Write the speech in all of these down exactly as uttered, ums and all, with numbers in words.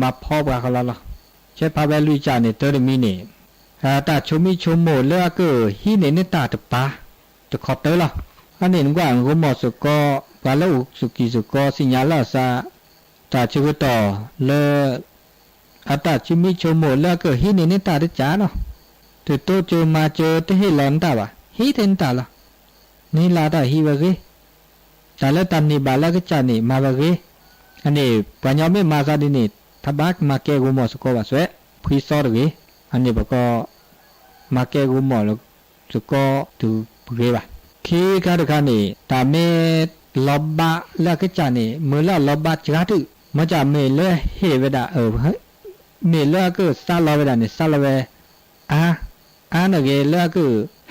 မၤဖီပှၤဃီလီၤလီၤ. ဆဲးဖးဝဲလွံၢ်ကၠၢ်န့ၣ် တၢတမံၤန့ၣ် အတၢ်ဆိမိၣ်ဆိမိၣ်လၢအကဟံးန့ၢ်န့ၢ်တၢ်တပၤ တခီတၢၢ်လီၤ. အန့ၣ်နကွၢ် ဂီၤမီၢ်စ့ၢ်ကီး ပှၤလၢအိၣ်စူၢ်ကံၢ်စ့ၢ်ကီး သ့ၣ်ညါလီၤအသး တၢ်ဆၢကတီၢ်လၢ အတၢ်ဆိမိၣ်ဆိမိၣ်လၢအကဟံးန့ၢ်န့ၢ်တၢ်တကၠၢ်လီၤ. တတိစၢၤမၤစၢၤ တဟ့ၣ်လီၤန့ၢ်တၢ်ဘၣ်, ဟံးထဲန့ၢ်တၢ်လီၤ. နဟ့ၣ်လီၤတၢ်ဟံးဝဲဂ့ၤ, တၢ်လၢတၢ်န့ၢ်ဘၣ်လၢအကစၢ်န့ၣ် မၤဝဲဂ့ၤ. အန့ၣ် ပှၤကညီမ့ၢ်မၤသးဒ်န့ၣ် တဘၣ်မၤကဲဂီၤမီၢ်စ့ၢ်ကီးဘၣ်စွဲ, ဖှံသီတဂ့ၤ. အန့ၣ်ပကီ မၤကဲဂီၤမီၢ်စ့ၢ်ကီးတုၤဂ့ၤဘၣ်. ခံခါတခါန့ၣ် တၢ်မ့ၢ်လီၤဘၣ်လၢအကစၢ်န့ၣ် မ့ၢ်လၢအလီၤဘၣ်စှၤတု, မ့ၢ်ကမ့ၢ်လၢဟ့ၣ်ဝဲဒၣ် အၢ မ့ၢ်လၢအကစၢ်လီၤဝဲဒၣ်န့ၣ် စၢ်လီၤဝဲ အါ, အါန့ၣ်ဂ့ၤ လၢအက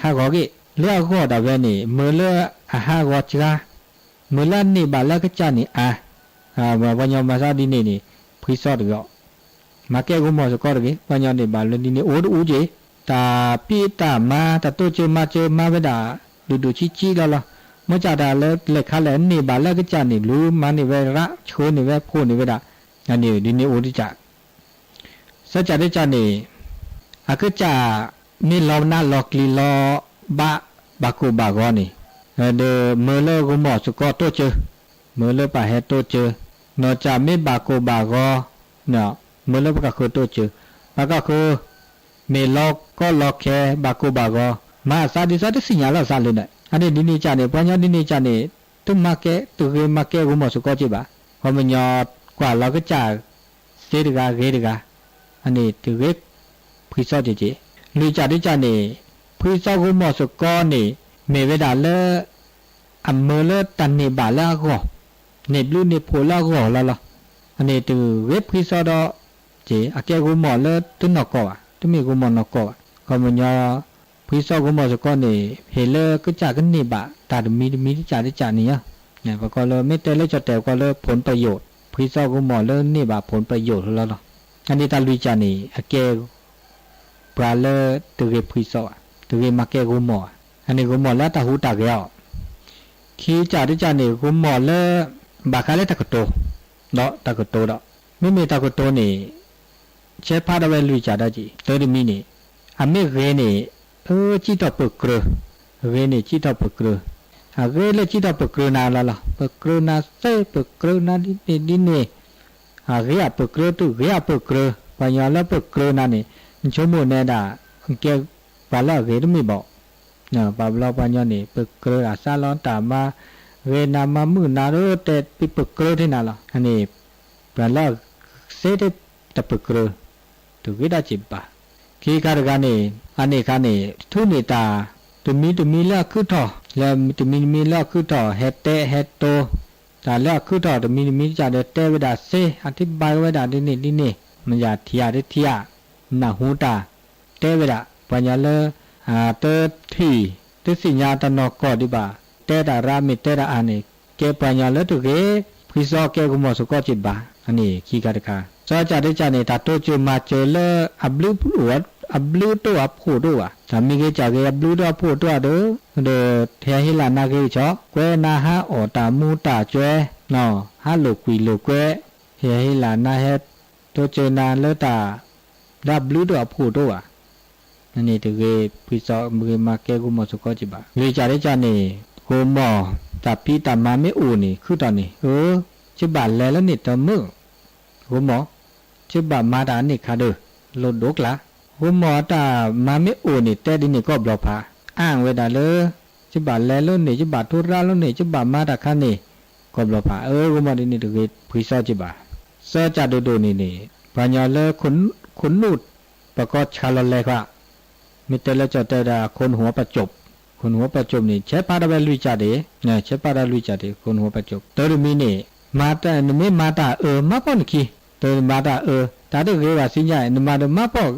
ဟးဂီၤဂ့ၤ, လၢအဂီၢ်ဒၣ်ဝဲန့ၣ် မ့ၢ်လၢအဟးဂီၤစှၤ, မ့ၢ်လၢအန့ၢ်ဘၣ်လၢအကစၢ်န့ၣ်အါ. ပှၤကညီမၤသးဒ်န့ၣ်န့ၣ် ဖှံသီတဂ့ၤအီၤ. မၤကဲဂီၤမီၢ်စ့ၢ်ကီးတဂ့ၤ, ပှၤကညီန့ၢ်ဘၣ်လၢဒ်န့ၣ်အိၣ်တအိၣ်က့ၤ, တၢ်ဖံးတၢ်မၤ တၢ်တိစၢၤမၤစၢၤ မၤဝဲဒၣ် ဒိၣ်ဒိၣ်ဆံးဆံးလီၤလီၤ. မ့ၢ်ကတၢ်လၢလဲၤခါလဲၣ် န့ၢ်ဘၣ်လၢအကစၢ်န့ၣ် လူၤမၤန့ၢ်ဝဲရး ဆှၢန့ၢ်ဝဲ ဖှိၣ်န့ၢ်ဝဲဒၣ်, အန့ၣ်ဒ်န့ၣ်အိၣ်တကၠၢ် သၢကၠၢ်တကၠၢ်န့ၣ် အကစၢ်မ့ၢ်လီၤနးလီၤကျံၤလီၤဘၣ် ဘၣ်ကိၢ်ဘၣ်ဂီၤန့ၣ်, ဒီးမ့ၢ်လၢဂီၤမီၢ်စ့ၢ်ကီးတိစၢၤ, မ့ၢ်လၢပှၤဟဲတိစၢၤ, နီၢ်ကၠၢ်မ့ၢ်ဘၣ်ကိၢ်ဘၣ်ဂီၤ, မ့ၢ်လၢပှၤကီၢ်ဃုာ်တိစၢၤ, ပှၤကီၢ်ဃုာ် မ့ၢ်လီၤကီလီၤခဲ ဘၣ်ကိၢ်ဘၣ်ဂီၤ, မၤအသးဒ်သိးတသ့ၣ်ညါလီၤသးလၢၤန့ၣ်, အန့ၣ်ဒ်န့ၣ်ကၠၢ်န့ၣ် ပှၤကညီဒ်န့ၣ်ကၠၢ်န့ၣ် တမၤကဲ တဂ့ၤမၤကဲဂီၤမီၢ်စ့ၢ်ကီးက့ၤဘၣ်. ပှၤကညီကွၢ်လီၤကစၢ် သ့တဂၤဂ့ၤတဂၤ, အန့ၣ်တဂ့ၤဖှံသီက့ၤက့ၤ. လွံၢ်ကၠၢ်တကၠၢ်န့ၣ် ဖှံသီဂီၤမီၢ်စ့ၢ်ကီးန့ၣ် မ့ၢ်ဝဲဒၣ်လၢ အမ့ၢ်လၢတၢ်န့ၢ်ဘၣ်လၢအဂီၢ်, န့ၢ်ဘျုးန့ၢ်ဖှိၣ်လၢအဂီၢ်လီၤလီၤ. အန့ၣ်တဂ့ၤဖှံသီဒီး က့ၤ အကဲဂီၤမီၢ်လၢတနီၢ်ကီၢ်ဘၣ်, တမ့ၢ်ဂီၤမီၢ်နီၢ်ကီၢ်ဘၣ်. ခီပညီ ဖှံသီဂီၤမီၢ်စ့ၢ်ကီးန့ၣ် ဟ့ၣ်လၢကစၢ်ကန့ၢ်ဘၣ် တၢ်တမံၤတမံၤတကၠၢ်တကၠၢ်န့ၣ်ဧါ. ပကိးလၢ မ့ၢ်တဲလၢကၠီၣ်တဲာ် ပကိးလၢ ผลประโยชน์, ဖှံသီဂီၤမီၢ်လၢန့ၢ်ဘၣ် ผลประโยชน์ လီၤလီၤ. အန့ၣ်တၢ်လွံၢ်ကၠၢ်န့ၣ် အကဲ ပှၤလၢတဂ့ၤဖှံသီဘၣ်, တဂ့ၤမၤကဲဂီၤမီၢ်ဘၣ်. အန့ၣ်ဂီၤမီၢ်လၢတၢ်ဟူးတၢ်ဂဲၤအီၤ ခံကၠၢ်တကၠၢ်န့ၣ် ဂီၤမီၢ်လၢ ဘၣ်ဃးလၢတၢ်ကတိၤ, ဒီးတၢ်ကတိၤဒီး မ့မ့ၢ်တၢ်ကတိၤန့ၣ် ဆဲးဖးဒၣ်ဝဲလွံၢ်ကၠၢ်ဒီးက့ၤ, တၢတမံၤန့ၣ် အမ့ၢ်ဂ့ၤန့ၣ် အၢ စံးထီၣ်ပၢၢ်ကြၢး, ဂ့ၤန့ၣ်စံးထီၣ်ပၢၢ်ကြၢး, အဂ့ၤလၢစံးထီၣ်ပၢၢ်ကြၢးနၤလီၤလီၤ, ပၢၢ်ကြၢးနၤသ့ ပၢၢ်ကြၢးနၤဒ်န့ၣ်ဒ်န့ၣ်, အဂ့ၤအပၢၢ်ကြၢး တုၤဂ့ၤအပၢၢ်ကြၢး, ပှၤကညီလၢပၢၢ်ကြၢးနၤန့ၣ် နဆိကမိၣ်နဲဒၣ် နကဲပှၤလၢအဂ့ၤတမ့ၢ်ဘၣ် ပှၤဘျီပှၤညီန့ၣ် ပၢၢ်ကြၢးအသးလီၤ တၢ်မၤဂ့ၤနၤမၤမုာ်နၤဒီး တဲပၢၢ်ကြၢးထဲနၤလီၤ. အန့ၣ် ပှၤလၢအသ့တပၢၢ်ကြၢး တဂ့ၤဒၣ်စ့ၢ်ဘၣ်. ခံခါတခါန့ၣ် အန့ၣ်ခါန့ၣ် ထူးန့ၢ်တၢ် တမံၤတမံၤလၢအခုၣ်ထီၣ် လၢတမံၤတမံၤလၢအခုၣ်ထီၣ် ဟဲတဲဟဲတိၤ တၢ်လၢအခုၣ်ထီၣ်တမံၤတမံၤတကၢ်ဒီး တဲဝဲဒၣ်သ့ အထံၣ်ဘၣ်ဝဲဒၣ်ဒ်န့ၣ်ဒ်န့ၣ် မ့ၢ်ယၤထံၣ်ယၤတထံၣ်ယၤ နၢ်ဟူတၢ် တဲဝဲဒၣ် ပှၤညီလၢ အတထံၣ် တသ့ၣ်ညါတၢ်နီၢ်ကီၢ်ဒံးဘၣ် တဲတၢ်ရၣ်မ့ၢ်တဲတၢ်အါန့ၣ် ကဲပှၤညီလၢတဂ့ၤ ဖှံသီကဲဂီၢ်မီၢ်သကိးစ့ၢ်ဘၣ်. အန့ၣ်ခံခါတခါ သၢကၢ်တကၢ်န့ၣ် တၢ်တိစၢၤမၤစၢၤလၢ အဘျုး အဘျုးတအိၣ်အဖှိၣ်တအိၣ်ဘၣ်. တၢ်မ့ၢ်ဂ့ၤကၢ်ဂ့ၤ အဘျုးတအိၣ်အဖှိၣ်တအိၣ်ဒီး ဒီး ဟဲဟ့ၣ်လၢနၤဂ့ၤကီး ကွဲနၤဟးအီၣ်တၢ်မူတၢ်ကွဲ ဟးလိာ်ကွံာ်လိာ်ကွဲ ဟဲဟ့ၣ်လၢနၤဟဲ တိစၢၤနၤလၢတၢ် လၢအဘျုးတအိၣ်အဖှိၣ်တအိၣ်ဘၣ်. အန့ၣ်တဂ့ၤ ဖှံသီမ့ၢ်ဂ့ၤမၤကဲဂီၢ်မီၢ်သကိးစ့ၢ်ဘၣ်. လွံၢ်ကၢ်တကၢ်န့ၣ် ဂီၢ်မီၢ် တၢ်ဖံးတၢ်မၤမ့ၢ်အိၣ်န့ၣ် ခုၣ်ထီၣ်န့ၣ် အၢ ကဘၣ်လဲၤလၢန့ၣ်တမုာ် ဂီၢ်မီၢ် ကဘၣ်မၤတၢ်အန့ၣ်ခါဒီး လိၣ်ဒိၣ်ကျါ ဂီၢ်မီၢ်အတၢ်မၤမ့ၢ်အိၣ်န့ၣ် တဲဒ်န့ၣ်ကိးဘျီဖး အၢၣ်ဝဲဒၣ်လၢ ကဘၣ်လဲၤလၢန့ၣ် ကဘၣ်ထိရၣ်လၢန့ၣ် ကဘၣ်မၤတၢ်ခါန့ၣ် ကိးဘျီဖး အၢ ဂီၢ်မီၢ်ဒ်န့ၣ်တဂ့ၤ ဖှံသီစ့ၢ်ဘၣ်. သၢကၢ်ဒိၣ်ဒိၣ်န့ၣ်န့ၣ် ပှၤညီလၢ ခိၣ်နူာ် ပကိးဆှၢလီၤလဲၤခွါ မ့ၢ်တဲလၢကၠီၣ်တဲၣ်ဒၣ် คนหัวประจบ คนหัวประจบ န့ၣ် ဆဲးဖးဒၣ်ဝဲလွံၢ်ကၢ်ဒၣ် ဆဲးဖးဒၣ်လွံၢ်ကၢ်ဒၣ် คนหัวประจบ တၢတမံၤန့ၣ် မၤတၢ် နမ့ၢ်မၤတၢ်အၢ မၤပိာ်နခံ တၢ်မၤတၢ်အၢ တၢ်တဂ့ၤဘၣ်သ့ၣ်ညါ နမၤဒီးမၤပိာ်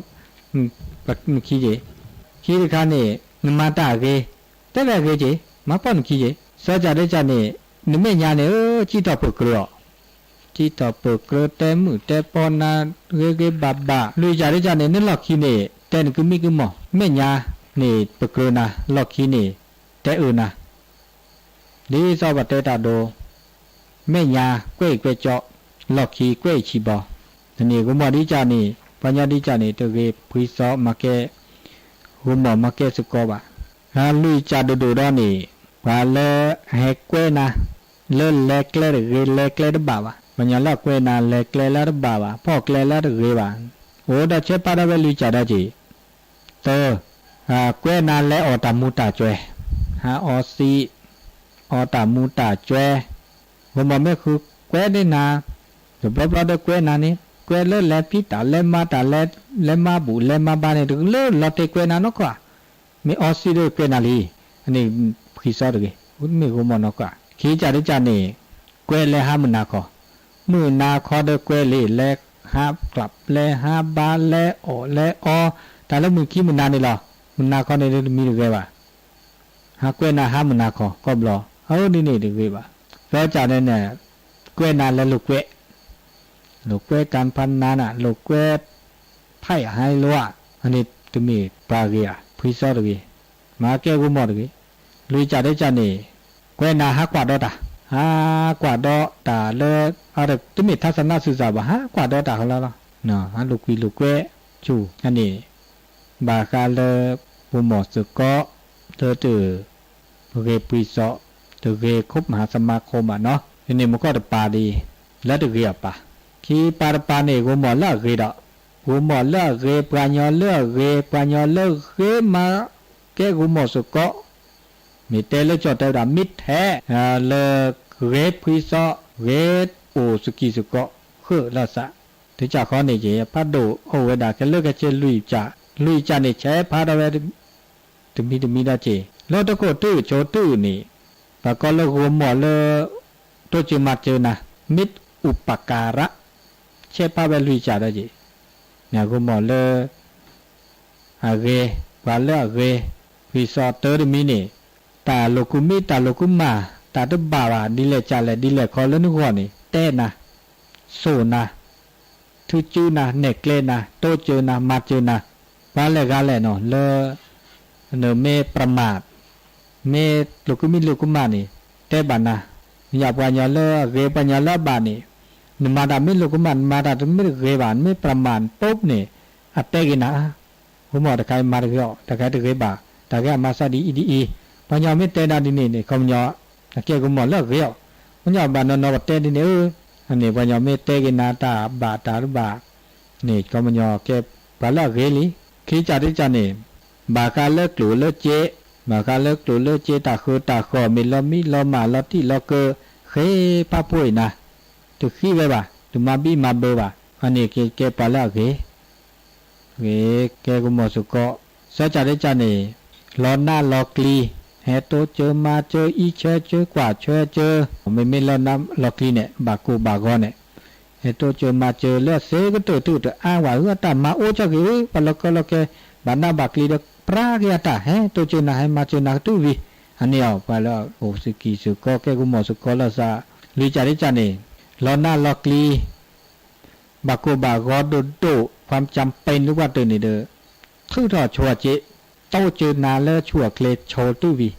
နခံက့ၤ ခံတခါန့ၣ် နမၤတၢ်ဂ့ၤ တဲဝဲဂ့ၤက့ၤ မၤပိာ်နခံက့ၤ သၢကၢ်တကၢ်န့ၣ် နမဲာ်ညါန့ၣ် အၢ စံးထီၣ်ပၢၢ်ကြၢးအီၤ စံးထီၣ်ပၢၢ်ကြၢး တဲမုာ်တဲပီနၤ ဂ့ၤဂ့ၤဘၣ်ဘၣ် လွံၢ်ကၢ်တကၢ်န့ၣ် နလီၢ်ခံန့ၣ် တဲနကမံကမီၢ် မဲာ်ညါန့ၣ် ပၢၢ်ကြၢးနၤ လီၢ်ခံန့ၣ် တဲအၢနၤ ဒ်သိးပတဲတၢ်ဒိ မဲာ်ညါ ကွဲအံၤကွဲကၠီ လီၢ်ခံကွဲအံၤဆံးဘီ တၢ်န့ၣ် ဂိုမီၣ်ဒ်ကၢ်န့ၣ် ပှၤညီဒ်ကၢ်န့ၣ် တဂ့ၤဖှံစီမၤကဲ ဂိုမီၣ်မၤကဲစ့ၢ်ကီးဘၣ်. ဟါ လွံၢ်ကၢ်ဒိၣ်ဒိၣ်ဒီးန့ၣ် ပှၤလၢအဟဲကွဲးနၤ လၢလဲၤကျဲတဂ့ၤ လဲၤကျဲတဘၣ်ဘၣ်. ပှၤညီလၢအကွဲးနၤ လဲၤကျဲလၢတဘၣ်ဘၣ် ဖီၣ်ကျဲလၢတဂ့ၤဘၣ်. အိၣ်ဒီးဆဲးဖးထီၣ်ဝဲလွံၢ်ကၢ်ဒီးက့ၢ် တၢ အ ကွဲးနၤလဲၤအီၣ်တၢ်မူတၢ်ကွဲၤ, ဟါ အီစံး အီတၢ်မူတၢ်ကွဲၤ, ဂိုမီၣ်မ့ၢ်ဃုကွဲးဒၣ်နၤ, တဘျီဘျီဒီးကွဲးနၤန့ၣ် ကွဲးလၢလဲၤဖံးတၢ် လဲၤမၤတၢ် လဲၤ လဲၤမၤဘူၣ် လဲၤမၤဘါန့ၣ် တကလၢလီၤတဲာ်ကွဲးနၤနီၢ်ကီၢ်ဧါ. မ့ၢ်အီစံးဒီးကွဲးနၤလံ, အန့ၣ်ဖှံစီတဂ့ၤ, မ့ၢ်ဂိုမီၣ်နီၢ်ကီၢ်ဧါ. ခံကၢ်တကၢ်န့ၣ် ကွဲးလၢဟါမုၢ်နၤခီ, မုၢ်နၤခီဒီးကွဲးလံ လဲၤဟးကျး လဲၤဟးဘါ လဲၤအီၣ် လဲၤအီ, တၢ်လၢမုၢ်ခံမုၢ်နၤန့ၣ်လီၤ. မုၢ်နၤခီန့ၣ်တမံၤတဂ့ၤဘၣ်. ဟါ ကွဲးနၤဟါမုၢ်နၤခီ ကီးဘျီ အၢ ဒ်န့ၣ်တဂ့ၤဘၣ်. သၢကၢ်န့ၣ်န့ၣ် ကွဲးနၤလၢလိာ်ကွဲး, လိာ်ကွဲးကၣ်ဖးနၤနၤ လိာ်ကွဲးဖဲးဟါလီၤဧါ. အန့ၣ်တမ့ၢ်ပှၤဂ့ၤဧါ, ဖှံစီတဂ့ၤ, မၤကဲဂိုမီၣ်တဂ့ၤ. လွံၢ်ကၢ်တကၢ်န့ၣ် ကွဲးနၤဟးကွၢ်ဒီးတၢ်, ဟးကွၢ်ဒီးတၢ်လၢ အတမ့ၢ် ทัศนศึกษา ဘၣ်, ဟးကွၢ်ဒီးတၢ်ဃီလီၤလီၤ, ဟးလိာ်ကွံလိာ်ကွဲးဆူၣ်. အန့ၣ် ဘၣ်ဃးလၢ ဂိုမီၣ်စ့ၢ်ကီး လၢတဂ့ၤဖှံစီ တဂ့ၤ คบหาสมาคม ဘၣ်နီၤ. အန့ၣ်မ့ၢ်ကီးတပၤဒ် လၢတဂ့ၤအပၤ. ခံပၤတပၤန့ၣ် ဂိုမီၣ်လၢအဂ့ၤဒီး ဂိုမီၣ်လၢအဂ့ၤ ပှၤညီလၢအဂ့ၤ ပှၤညီလၢဂ့ၤမၤကဲဂိုမီၣ်စ့ၢ်ကီး မ့ၢ်တဲလၢကၠီၣ်တဲဝဲဒၣ် မ့ၢ်ထဲ လၢဂ့ၤဖှံစီ ဂ့ၤအိၣ်စကံၢ်စ့ၢ်ကီး ဃုာ်လၢသး. တကၢ်ဃီန့ၣ်က့ၤ ဖးဒိၣ်အိၣ်ဝဲဒၣ်ခဲလၢာ်ခဲဆ့လွံၢ်ကၢ်, လွံၢ်ကၢ်န့ၣ် ဆဲးဖးထီၣ်ဝဲ တမံၤတမံၤဒီးက့ၤ လၢတခိၣ်တၢ်အုၣ်ဆိးတၢ်အုၣ်န့ၣ် ပှၤကိးလၢဂိုမီၣ်လၢ တိစၢၤမၤစၢၤနၤ မ့ၢ် อุปการะ ဆဲးဖးဝဲလွံၢ်ကၢ်ဒီးက့ၤ န့ၣ်ဂိုမီၣ်လၢ အဂ့ၤ ပှၤလၢအဂ့ၤ ဖှံစီတၢတမံၤန့ၣ် တၢ်လိာ်ကူမံ တၢ်လိာ်ကူမၢ် တၢ်တဘၣ်ဘၣ် ဒ်လဲၣ်ကၢ်လဲၣ် ဒ်လဲၣ်ခီလၢနဂီၢ်န့ၣ် တဲနၤ စိာ်နၤ ထုးစုနၤ နဲၣ်ကျဲနၤ တိစၢၤနၤ မၤစၢၤနၤ ပှၤလၢဂၤလဲၣ်နီၤ လၢ နမ့ၢ် ประมาท မ့ၢ်လိာ်ကူမံလိာ်ကူမၢ်န့ၣ် တဲဘၣ်နၤ ယပှၤညီလၢအဂ့ၤ ပှၤညီလၢအဘၣ်န့ၣ် နမၤတၢ်မ့ၢ်လိာ်ကူမၢ် နမၤတၢ်တမ့ၢ်တဂ့ၤဘၣ် နမ့ၢ် ประมาท ปุ๊บ န့ၣ် အတဲက့ၤနၤ ဂိုမီၣ်တခါမၤတဂ့ၤအီၤ တခါတဂ့ၤဘၣ် တၢ်ဂ့ၢ်အမၤစၢ်ဒ်အံၤဒ်အံၤ ပှၤညီမ့ၢ်တဲနၤဒ်န့ၣ်န့ၣ် ခီပညီ အကဲဂိုမီၣ်လၢအဂ့ၤအီၤ ပှၤညီဘၣ်နီၤနီၤပတဲဒ်န့ၣ်ဧၢ အန့ၣ် ပှၤညီမ့ၢ်တဲက့ၤနၤတၢ်ဘၣ်တၢ်တဘၣ် န့ၣ် ခီပညီကဲပှၤလၢအဂ့ၤလံ. ခံကၢ်တကၢ်န့ၣ် ဘၣ်ဃးလၢကျိၣ်လၢစ့ ဘၣ်ဃးလၢကျိၣ်လၢစ့ တၢ်ဃုာ်တၢ်ဃီၣ် မ့ၢ်လီၤမံလီၤမၢ် လီၤတံၢ်လီၤကၢၤ ဃ့ဖးဖှံနၤ တဃံးဝဲဘၣ် တမၤဘံၣ်မၤဘၢဘၣ် အန့ၣ်ကဲပှၤလၢအဂ့ၤ ဂ့ၤ ကဲဂိုမီၣ်စ့ၢ်ကီး သၢကၢ်တကၢ်န့ၣ် လီၤနးလီၤကျံၤ ဟဲတိစၢၤမၤစၢၤ အံးဆၢစၢၤ ကွၢ်ဆၢစၢၤ မ့မ့ၢ်လီၤနးလီၤကျံၤန့ၣ် ဘၣ်ကိၢ်ဘၣ်ဂီၤန့ၣ် ဟဲတိစၢၤမၤစၢၤ လၢအစ့ကတၢၢ်တၢၢ်တအါဝဲ ဟုအတၢ်မၤအိၣ်ကၠီၣ်က့ၤ ပှၤလီၤကၢလီၤကဲ ဘၣ်နးဘၣ်ကျံၤဒီး ပြၢ်က့ၤအတၢ် ဟဲတိစၢၤနၤ ဟဲမၤစၢၤနၤကတုၤဝံၤ အန့ၣ်အီၤ ပှၤလၢအအိၣ်စကံၢ်စ့ၢ်ကီး ကဲဂိုမီၣ်စ့ၢ်ကီးလၢသး လွံၢ်ကၢ်တကၢ်န့ၣ် လီၤနးလီၤကျံၤ ဘၣ်ကိၢ်ဘၣ်ဂီၤဒိၣ်ဒိၣ် ความจำเป็น လၢပှၤတၢၢ်န့ၣ်ဒီး ထုးထီၣ်ဆိအစ့ တိစၢၤနၤလၢဆူၣ်အချ့ ဆိတုၤ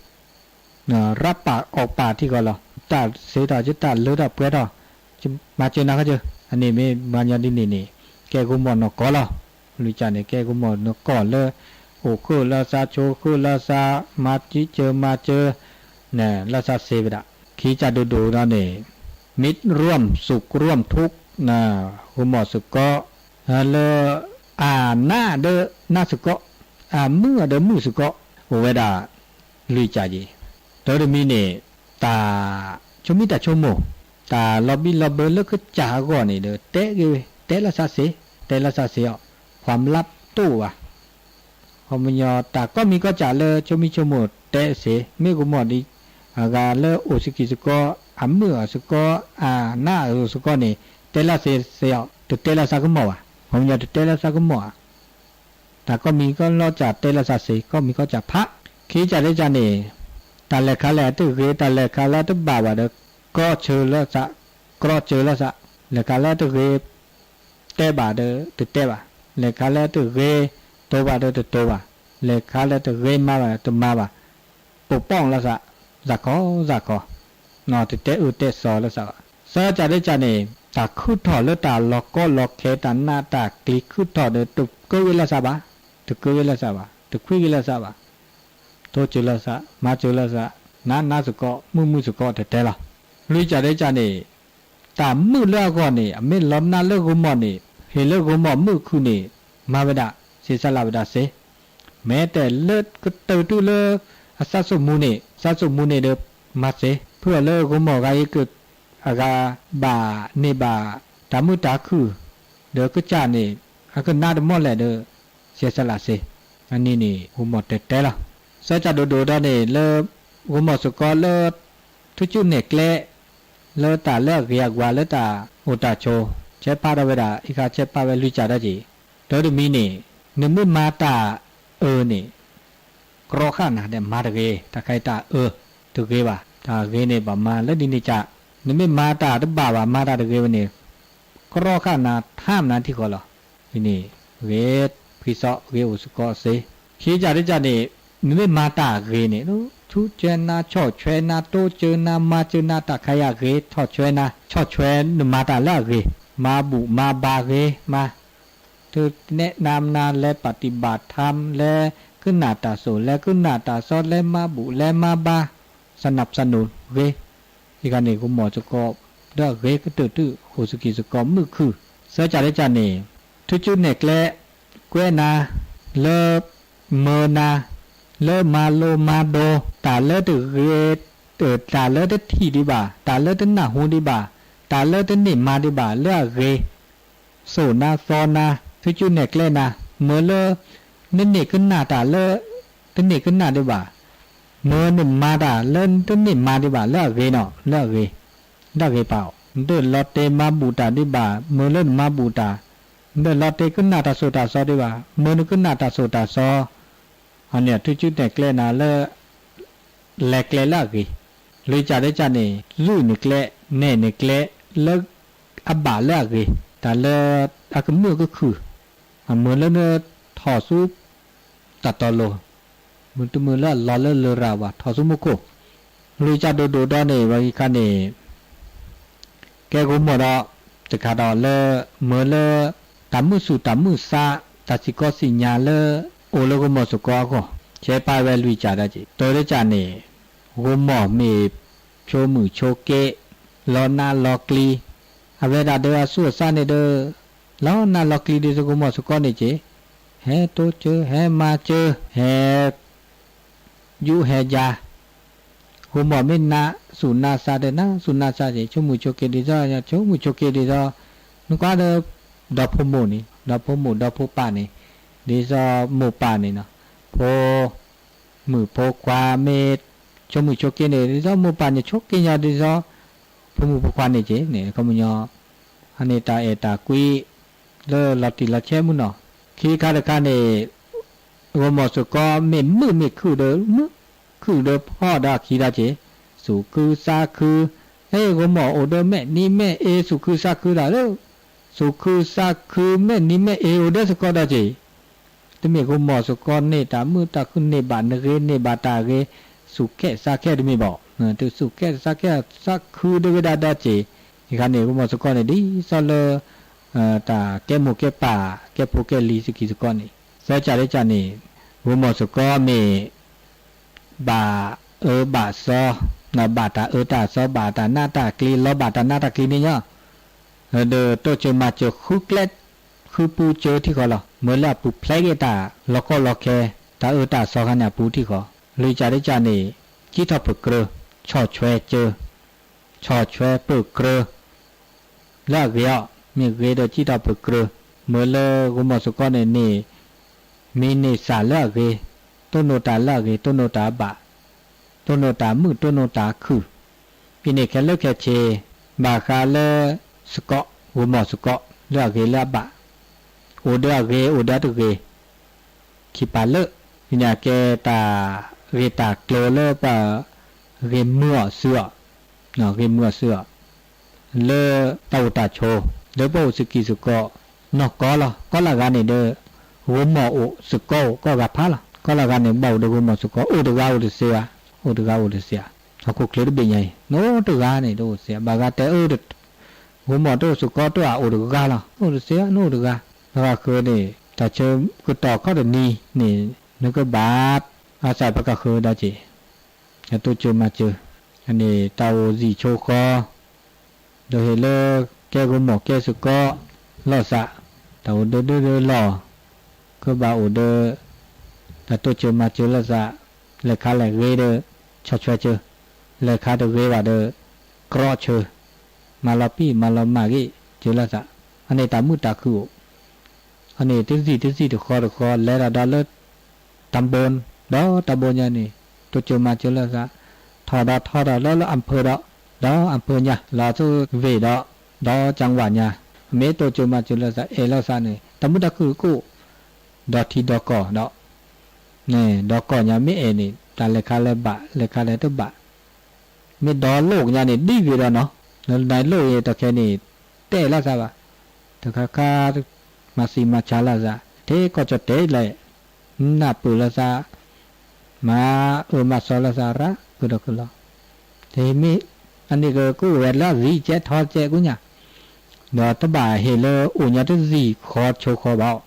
ဝံၤ ရပ်ပါออกပါ ထံၣ်ဃီလီၤ တၢ်စ့ထီၣ် တၢ်လၢထီၣ်ပှဲၤထီၣ် မၤစၢၤနၤခီစၢၤ အန့ၣ်မ့ၢ်ပှၤညီဒ်န့ၣ်န့ၣ် ကဲဂိုမီၣ်နီၢ်ကီၢ်လီၤ. လွံၢ်ကၢ်န့ၣ် ကဲဂိုမီၣ်နီၢ်ကီၢ်လၢ အိၣ်ဃုာ်လၢသး ဆိးဃုာ်လၢသး မၤစၢၤမၤစၢၤ န့ၣ် လၢသးစ့ဝဲဒၣ် ခံကၢ်ဒိၣ်ဒိၣ်ဒီးန့ၣ် မိตรร่วมสุขร่วมทุกข์ န့ၣ် ဂိုမီၣ်စ့ၢ်ကီး လၢ အနးဒီးနးစ့ၢ်ကီး အမုာ်ဒီးမုာ်စ့ၢ်ကီး အိၣ်ဝဲဒၣ် လွံၢ်ကၢ်က့ၤ တၢတမံၤန့ၣ် တၢ်ဆိမိၣ်တၢ်ဆိကမိၣ် တၢ်လီၤဘံၣ်လီၤဘၢလၢကစၢ်အဂီၢ်န့ၣ်ဒီး တဲက့ၤ တဲလၢသးစ့ တဲလၢသးစ့အီၤ ความลับ တအိၣ်ဘၣ် ခီပညီ တၢ်ကိးမံၤကိးကၢ်လၢဆိမိၣ်ဆိကမိၣ်တဲစ့ မ့ၢ်ဂိုမီၣ်ဒ် အဂၤလၢအိၣ်စကံၢ်စ့ၢ်ကီး အမုာ်အီၤစ့ၢ်ကီး အနးအီၤစ့ၢ်ကီးန့ၣ် တဲလၢသးစ့အီၤ တတဲလၢသးကမီၣ်ဘၣ် ခီပညီတတဲလၢသးကမီၣ်ဧါ တၢ်ကိးမံၤကိးကၢ်တဲလၢသးစ့ ကိးမံၤကိးကၢ်ဖး ခံကၢ်တကၢ်န့ၣ် တၢ်လဲၤခါလဲၣ်တဂ့ၤ တၢ်လဲၤခါလၢတဘၣ်ဘၣ်ဒီး ကီဆၢလၢသး ကြီဆၢလၢသး လဲၤခါလၢတဂ့ၤ တဲဘၣ်ဒီးတတဲဘၣ် လဲၤခါလၢတဂ့ၤ တိၤဘၣ်ဒီးတတိၤဘၣ် လဲၤခါလၢတဂ့ၤမၤဘၣ်ဒီးတမၤဘၣ် ပူၤပူၤလၢသး သးခီသးခီ တတဲအၢတဲသီလၢသးဘၣ် သၢကၢ်တကၢ်န့ၣ် တၢ်ခုၣ်ထီၣ်လၢတၢ်လီၢ်ကီလီၢ်ခဲ တၢ်နးတၢ်ကျံၤခုၣ်ထီၣ်ဒီး တကၢဝ့လၢစၢဘၣ်, တကၢဝ့လၢစၢဘၣ်, တခွံက့ၤလၢစၢဘၣ်, တိစၢၤလၢစၢ, မၤစၢၤလၢစၢ, နးနးစ့ၢ်ကီး မုာ်မုာ်စ့ၢ်ကီး တဲတဲလီၤ. လွံၢ်ကၠၢ်တကၠၢ်န့ၣ် တၢ်မုာ်လၢအဂီၢ်န့ၣ် အမ့ၢ်လီၤနးလၢဂိၤမီၢ်န့ၣ် ဟ့ၣ်လၢဂိၤမီၢ်မုာ်ခုၣ်န့ၣ် မၤဝဲဒၣ် စ့ဆလးဝဲဒၣ်စ့, မ့ၢ်တဲလၢကတၢၢ်တုၤလၢ အစးစိာ်မူန့ၣ်, စးစိာ်မူန့ၣ်ဒီး မၤစ့, ဖုအီၤလၢဂိၤမီၢ်ဂၤအံၤက အဂၤဘၣ်န့ၢ်ဘၣ် တၢ်မုာ်တၢ်ခုၣ် ဒီးကစၢ်န့ၣ် အကနးတမီၢ်လဲၣ်ဒီး စ့ဆလးစ့, အန့ၣ်န့ၣ် ဂိၤမီၢ်တဲတဲလီၤ. စၢကၠၢ်ဒိၣ်ဒိၣ်ဒီးန့ၣ် လၢ ဂိၤမီၢ်စ့ၢ်ကီးလၢ ထူကၠူနဲၣ်ကျဲ လၢတၢ်လၢအဂ့ၤအဝါလၢတၢ်အိၣ်တၢ်ဆိး ဆဲးဖးဒီးဝဲဒၣ် အံၤခါဆဲးဖးဝဲလွံၢ်ကၠၢ်ဒီးက့ၤ, တၢတမံၤန့ၣ် နမ့ၢ်မၤတၢ်အၢန့ၣ် ကြီဃာ်နၤဒီးမၤတဂ့ၤ, တၢ်ခဲအံၤတၢ်အၢ တဂ့ၤဘၣ်, တၢ်ဂ့ၤန့ၣ် ဘၣ်မၤလၢဒ်န့ၣ်ကၠၢ်, နမ့ၢ်မၤတၢ်တဘၣ်ဘၣ် မၤတၢ်တဂ့ၤဝဲန့ၣ် ကြီဃာ်နၤ ထါမနၤထံဃီလီၤ. ဒ်န့ၣ် ဂ့ၤဖှံစီ ဂ့ၤအိၣ်စ့ၢ်ကီးစ့, ခံကၠၢ်တကၠၢ်န့ၣ် နမ့ၢ်မၤတၢ်ဂ့ၤန့ၣ် ထူကၠၢနၤ ဆီၣ်ထွဲနၤ တိစၢၤနၤ မၤစၢၤနၤ တၢ်ခဲအံၤဂ့ၤ ဆီၣ်ထွဲနၤ, ဆီၣ်ထွဲနမၤတၢ်လၢအဂ့ၤ, မၤဘူၣ်မၤဘါဂ့ၤမး သုနဲၣ်နၤမနၤ လဲၤပฏิบัติธรรม လဲၤကနၣ်တၢ်စိာ် လဲၤကနၣ်တၢ်စီ လဲၤမၤဘူၣ် လဲၤမၤဘါ สนับสนุน ဂ့ၤ, အံၤခါန့ၣ် ဂိၤမီၢ်စ့ၢ်ကီး ဒီးဂ့ၤကတၢၢ်တုၤ အိၣ်စကံၢ်စ့ၢ်ကီးမုာ်ခုၣ်, သၢကၠၢ်တကၠၢ်န့ၣ် ထူကၠူနဲၣ်ကျဲ ကွဲးနၤ လၢ မၢနၤ လၢမၤလိမၤဒိး တၢ်လၢတဂ့ၤ တၢ်လၢတထံၣ်ဒံးဘၣ် တၢ်လၢတနၢ်ဟူဒံးဘၣ် တၢ်လၢတန့ၢ်မၤဒံးဘၣ်လၢအဂ့ၤ သိၣ်နၤသီနၤ ထူကၠူနဲၣ်ကျဲနၤ မၢလၢ နန့ၢ်ကနၣ်တၢ်လၢ တန့ၢ်ကနၣ်ဒံးဘၣ် မၢနမၤတၢ်လၢတန့ၢ်မၤဒံးဘၣ်လၢအဂ့ၤနီၤ လၢအဂ့ၤ တၢ်ဂ့ၤပာ်အီၤ နတလီၤတဲာ်မၤဘူၣ်တၢ်ဒံးဘၣ် မၢလၢနမၤဘူၣ်တၢ် နတလီၤတဲာ်ကနၣ်တၢ်စိာ်တၢ်စီဒံးဘၣ် မၢနကနၣ်တၢ်စိာ်တၢ်စီ အန့ၣ် ထူကၠူနဲၣ်ကျဲနၤလၢ လဲၤကျဲလၢအဂ့ၤ လွံၢ်ကၠၢ်တကၠၢ်န့ၣ် ယုၢ်န့ၣ်ကျဲ နဲၣ်န့ၣ်ကျဲ လၢအဘၣ်လၢအဂ့ၤ တၢ်လၢအကမုာ်ကခုၣ် အမၢလၢနထီၣ်ဆူ တၢ်တီလိၤ မုၢ်တမုၢ်လၢအလီၤလၢလရာ်ဘၣ် ထီၣ်ဆူမူခိၣ် လွံၢ်ကၠၢ်ဒိၣ်ဒိၣ်ဒီးန့ၣ် ဝဲအံၤခါန့ၣ် ကဲဂိၤမီၢ်ဒီး တခါဒီးလၢ မၢလၢ တၢ်မုာ်သူၣ်တၢ်မုာ်သး တၢ်စံၣ်ကီစံၣ်ညါလၢ အိၣ်လၢဂိၤမီၢ်စ့ၢ်ကီးအဂီၢ် ဆဲးဖးဝဲလွံၢ်ကၠၢ်ဒီးက့ၤ တၢတကၠၢ်န့ၣ် ဂိၤမီၢ်မ့ၢ် ဆိမုၣ်ဆိက့ လီၤနးလီၤကျံၤ အဝဲဒၣ်ဒီးအသူၣ်အသးန့ၣ်ဒီး လီၤနးလီၤကျံၤဒ်သိးဂိၤမီၢ်စ့ၢ်ကီးန့ၣ်က့ၤ ဟဲတိစၢၤ ဟဲမၤစၢၤ ဟဲ ယူးဟဲယၤ ဂိၤမီၢ်မ့ၢ်နးသူၣ်နးသးဒီး နးသူၣ်နးသးက့ၤ ဆိမုၣ်ဆိက့ဒ်သိး ဆိမုၣ်ဆိက့ဒ်သိး နကွၢ်ဒီး ဒီဖိမိၢ်န့ၣ် ဒီဖိမိၢ်ဒီဖိပၢ်န့ၣ် ဒ်သိးမိၢ်ပၢ်န့ၣ်နီၤ ဖိမုၣ်ဖိခွါမ့ၢ် ဆိမုၣ်ဆိက့န့ၣ် ဒ်သိးမိၢ်ပၢ်န့ၣ် ဆိက့ညီဒ်သိး ဖိမုၣ်ဖိခွါန့ၣ်က့ၤန့ၣ် ခီပညီ အန့ၣ်တၢ်အဲၣ်တၢ်ကွံ လၢလီၤတံၢ်လီၤဆဲးမုၢ်နီၤ ခံခါတခါန့ၣ် ဂိၤမီၢ်စ့ၢ်ကီးမ့ၢ်မုာ်မ့ၢ်ခုၣ်ဒီး မုာ်ခုၣ်ဒီးဖီၣ်ဒီးအခံဒီးက့ၤ သူၣ်ခုသးခု ဟဲ ဂိၤမီၢ်အိၣ်ဒီးမဲာ်နံၤမဲာ်အ့ သူၣ်ခုသးခုဒီးလၢ သူၣ်ခုသးခုမဲာ်နံၤမဲာ်အ့အိၣ်ဒီးစ့ၢ်ကီးဒီးက့ၤ တမ့ၢ်ဂိၤမီၢ်စ့ၢ်ကီးန့ၢ်တၢ်မုာ်တၢ်ခုၣ်န့ၢ်ဘၣ်နဂ့ၤန့ၢ်ဘၣ်တၢ်ဂ့ၤ သူၣ်ခဲသးခဲတမ့ၢ်ဘၣ် သူၣ်ခဲသးခဲသးခုဒီးဝဲဒၣ်ဒီးက့ၤ အံၤခါန့ၣ် ဂိၤမီၢ်စ့ၢ်ကီးန့ၣ် ဒ်သိးလၢ တၢ်ကဲမိၢ်ကဲပၢ် ကဲဖိကဲလံၤစကံၢ်စ့ၢ်ကီးန့ၣ် သၢကၠၢ်တကၠၢ်န့ၣ် ဂိၤမီၢ်စ့ၢ်ကီးမ့ၢ် ဘၣ်အၢဘၣ်သီ ဘၣ်တၢ်အၢတၢ်သီ ဘၣ်တၢ်နးတၢ်ကျံၤ လီၤဘၣ်တၢ်နးတၢ်ကျံၤန့ၣ်ညီ ဒီးတိစၢၤမၤစၢၤဃုကျဲ ဃုပူၤစၢၤထံဃီလီၤ မၢလၢအပူၤဖျဲးက့ၤတၢ်လီၢ်ကီလီၢ်ခဲ တၢ်အၢတၢ်သီခါန့ၣ်အပူၤထံဃီ လွံၢ်ကၠၢ်တကၠၢ်န့ၣ် ကံၣ်ထီၣ်ပၢၢ်ကြၢး ဆီၣ်ထွဲစၢၤ ဆီၣ်ထွဲပၢၢ်ကြၢး လၢအဂ့ၤအီၤ မ့ၢ်ဂ့ၤဒီးကံၣ်ထီၣ်ပၢၢ်ကြၢး မၢလၢဂိၤမီၢ်စ့ၢ်ကီးန့ၣ်န့ၣ် မ့ၢ်န့ၢ်သၢ်လၢအဂ့ၤ တိၢ်နီၣ်တၢ်လၢအဂ့ၤ တိၢ်နီၣ်တၢ်အဘၣ် တိၢ်နီၣ်တၢ်မုာ် တိၢ်နီၣ်တၢ်ခုၣ် အံၤန့ၣ်ခဲလၢာ်ခဲဆ့ ဘၣ်ဃးလၢစ့ၢ်ကီး ဂိၤမီၢ်စ့ၢ်ကီး လၢအဂ့ၤလၢအဘၣ် အိၣ်ဒီးအဂ့ၤ အိၣ်ဒီးတဂ့ၤ ခံပာ်လၢာ် အံၤန့ၣ်ကဲတၢ်ဂ့ၢ်တၢ်ကျိၤလၢပှၤ ဂ့ၤမုာ်အီၤစုအီၤ ဂ့ၤမုာ်အီၤစုအီၤ လၢတၢ်အိၣ်တၢ်ဆိး လၢပှၤအိၣ်စကံၢ်စ့ၢ်ကီး နီၢ်ကီၢ်လီၤ ကီၢ်လၢဂၤန့ၣ်ဒီး ဂိၤမီၢ်အိၣ်စ့ၢ်ကီးအိၣ် ကီၢ်ဂၤဖးလီၤ ကီၢ်လၢဂၤန့ၣ် ဘၣ်အိၣ်ဒီးဂိၤမီၢ်စ့ၢ်ကီး အိၣ်တဂၤအိၣ်တသ့ဧါ အိၣ်တဂၤအိၣ်တသ့ဧါ ဟီၣ်ခိၣ်ချၢတဘ့ၣ်ညါအံၤ နအိၣ်တဂၤန့ၣ် တအိၣ်သ့ဧါ ဘၣ်ဂၤတဲအၢ ဂိုမၢ်တအိၣ် စူးကီတအိၣ် အိၣ်တဂၤလီၤ, အိၣ်တသ့ အိၣ်တဂၤ. ပကဃုန့ၣ် တၢ်ဆၢကတီၢ်ခီၣ်တနံၤန့ၣ် နကဘၣ် အစး ပကဃုဒီးက့ၤ အတိၢ်စၢၤမၤစၢၤ အန့ၣ် တၢ်အိၣ်စံၣ်ဆိဃီ ဒီးဟ့ၣ်လၢ ကဲဂိုမၢ်ကဲစူးကီ လီၤသး, တၢ်အိၣ်ဒၢဒၢဒၢလီၢ်, ကဘၣ်အိၣ်ဒီး တၢ်တိၢ်စၢၤမၤစၢၤလီၤသး, လဲၤခါလဲၤဂ့ၤဒီး ဆီၣ်ထွဲစၢၤ, လဲၤခါတဂ့ၤဘၣ်ဒီး ကြီစၢၤ, မၤလီၤပံၢ်မၤလီၤမၢ်ဂ့ၤ စၢၤလီၤသး, အန့ၣ်တၢ်မုာ်တၢ်ခုၣ်အိၣ် အန့ၣ် တစံၣ်တစံၣ်တဃီတဃီ လဲၤတၢ်ဒီးလၢ တၢ်ဘိၣ်, ဒီးတၢ်ဘိၣ်ညါန့ၣ် တိၢ်စၢၤမၤစၢၤလီၤသး, ထီၣ်ဒီးထီၣ်ဒီးလၢ လၢအမ်ၣ်ပၢၢ်ဒီး ဒီးအမ်ၣ်ပၢၢ်ညါ လီၤဆူဝ့ၢ်ဒီး ဒီးကၠၣ်ဝၣ်ညါ, မ့ၢ်တိၢ်စၢၤမၤစၢၤလီၤသး အဲၣ်လီၤသးန့ၣ် တၢ်မုာ်တၢ်ခုၣ်ကအိၣ်, ဒီထံဒီကီၢ်ဒီး န့ၣ် ဒီကီၢ်ညါမ့ၢ်အဲၣ်န့ၣ် တၢ်လဲၤခါလဲၤဘၣ် လဲၤခါလဲၤတဘၣ် မ့ၢ်ဒီလိၣ်ညါန့ၣ် ဒ်ဂ့ၤဒီးနီၤ, လၢနလိၣ်အံၤ တၢ်ခဲန့ၣ် တဲလီၤသးဘၣ်, တခါခါ မၤစံၣ်မၤဆါလီၤသး, ထဲကီၢ်ကၠီၣ်တဲာ်လဲၣ်, နၢ်ပၢၢ်လီၤသး, မၤအၢမၤသီလီၤသး ရၣ်ပၢၢ်ဒီးကလီၤ, တမ့ၢ် အန့ၣ်ကကိးဝဲလၢအစံၣ်ကဲထီကဲကူညါ, ဒီးတဘၣ်ဟ့ၣ်လၢအိၣ်ညါတစံၣ်ဃီဆိဃီဘၣ်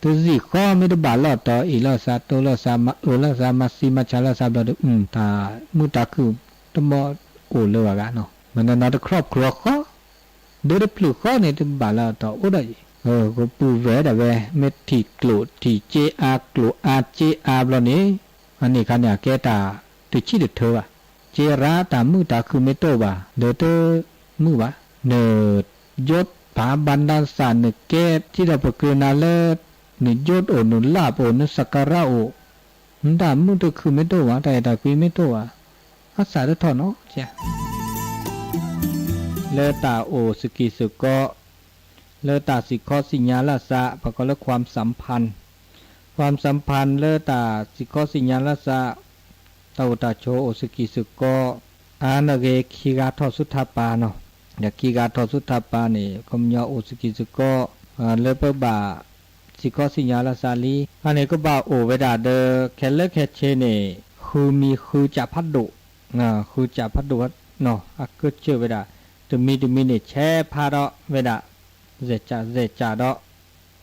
တစံၣ်ဃီမ့ၢ်တဘၣ်လီၤတီၤ အ့ၣ်လီၤသး တိၢ်လီၤသး မၤအၢလီၤသး မၤစံၣ်မၤဆါလီၤသးဘျီဒီး အုမ် တၢ်မုာ်တၢ်ခုၣ်တမီအိၣ်လၢၤဘၣ်ဂ့ၤနီၤ, မ့ၢ်နီၤနီၤတခီၣ်ပူၤဃီ ဒၢတဖျၢၣ်ဃီန့ၣ် တဘၣ်လီၤတီၤအိၣ်ဒီးအံၤ, ကပူၤဝဲဒၣ်ဝဲ မ့ၢ်ထံၣ်ကျိၣ်ထံၣ်စ့အါ ကျိၣ်အါစ့အါဘျီန့ၣ် အန့ၣ်ခါန့ၣ် အကဲတၢ်တဆံၣ်တထၢဘၣ်, စ့ရၣ်တၢ်မုာ်တၢ်ခုၣ်မ့ၢ်တအိၣ်ဘၣ် ဒၢတမုာ်ဘၣ်, န ယိးဖးဘၣ်နၤသး နကဲထံၣ်ဒီးပှၤကနၣ်လၢ နယိးအိၣ် နလၢပ်ၢ်အိၣ် နစၢၵ်ၣ်ရၣ်အိၣ်, နတၢ်မုာ်တၢ်ခုၣ်မ့ၢ်တအိၣ်ဘၣ် တၢ်အဲၣ်တၢ်ကွံမ့ၢ်တအိၣ်ဘၣ် အသးတထီၣ်နီတစဲး. လၢတၢ်အိၣ်စကံၢ်စကီ လၢတၢ်စံၣ်ခီစံၣ်ညါလီၤသး ပကိးလၢ ความสัมพันธ์ ความสัมพันธ์ လၢတၢ်စံၣ်ခီစံၣ်ညါလီၤသး တၢ်အိၣ်တၢ်ဆိးအိၣ်စကံၢ်စကီ အါန့ၢ်ဂ့ၤခံဂၤထီၣ်ဆူထးပာ်နီၤ, ဒီးခံဂၤထီၣ်ဆူထးပာ်န့ၣ် ခီပညီအိၣ်စကံၢ်စကီ လၢပဘၣ်စံၣ်ခီစံၣ်ညါလီၤသးလံ, အန့ၣ်ကဘၣ်အိၣ်ဝဲဒၣ်ဒီး ခဲလၢာ်ခဲဆ့န့ၣ် ဃုမံၤဃုစၢ်ဖးဒိၣ်, ဃုစၢ်ဖးဒိၣ်နီၤ အကၢၢ်စၢၢ်ဝဲဒၣ် တမံၤတမံၤန့ၣ် ဆဲးဖးဒီးဝဲဒၣ် စဲးစၢ်စဲးစၢ်ဒီး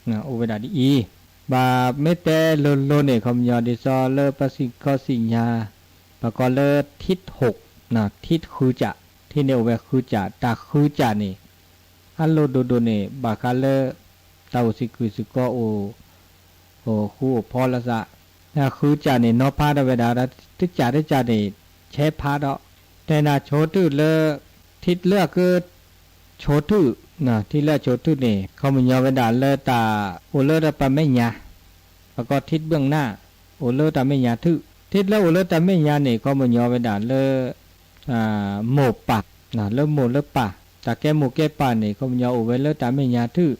အိၣ်ဝဲဒၣ်ဒ်အံၤ, ဘၣ်မ့ၢ်တဲလိၤလိၤန့ၣ် ခီပညီဒ်သိးလၢပစံၣ်ခီစံၣ်ညါ ပကိးလၢ ထံဃိး, ထံဃုစၢ်, ထံန့ၣ်အိၣ်ဝဲဃုစၢ်, တၢ်ဃုစၢ်န့ၣ် အလိၣ်ဒိၣ်ဒိၣ်န့ၣ် ဘၣ်ဃးလၢ တၢ်အိၣ်စကံၢ်စကီအိၣ် အိၣ်ဃူအိၣ်ဖိးလီၤသး, ဃုစၢ်န့ၣ် နီၤဖးဒီးဝဲဒၣ် တစၢ်တစၢ်န့ၣ် ဆဲးဖးဒီး တဲနၤဆိထုၣ်လၢ ထံလၢအကၢၢ် ဆိထုၣ်, ထံလၢအဆိထုၣ်န့ၣ် ခီပညီဝဲဒၣ်လၢတၢ်အိၣ်လၢတၢ်ပမဲာ်ညါ, ပကိးထံတဘျီၣ်နၢ် အိၣ်လၢတၢ်မဲာ်ညါထုၣ်, ထံလၢအိၣ်လၢတၢ်မဲာ်ညါန့ၣ် ခီပညီဝဲဒၣ်လၢ မိၢ်ပၢ်, လၢမိၢ်လၢပၢ်, တၢ်ကဲမိၢ်ကဲပၢ်န့ၣ် ခီပညီအိၣ်ဝဲလၢတၢ်မဲာ်ညါထုၣ်,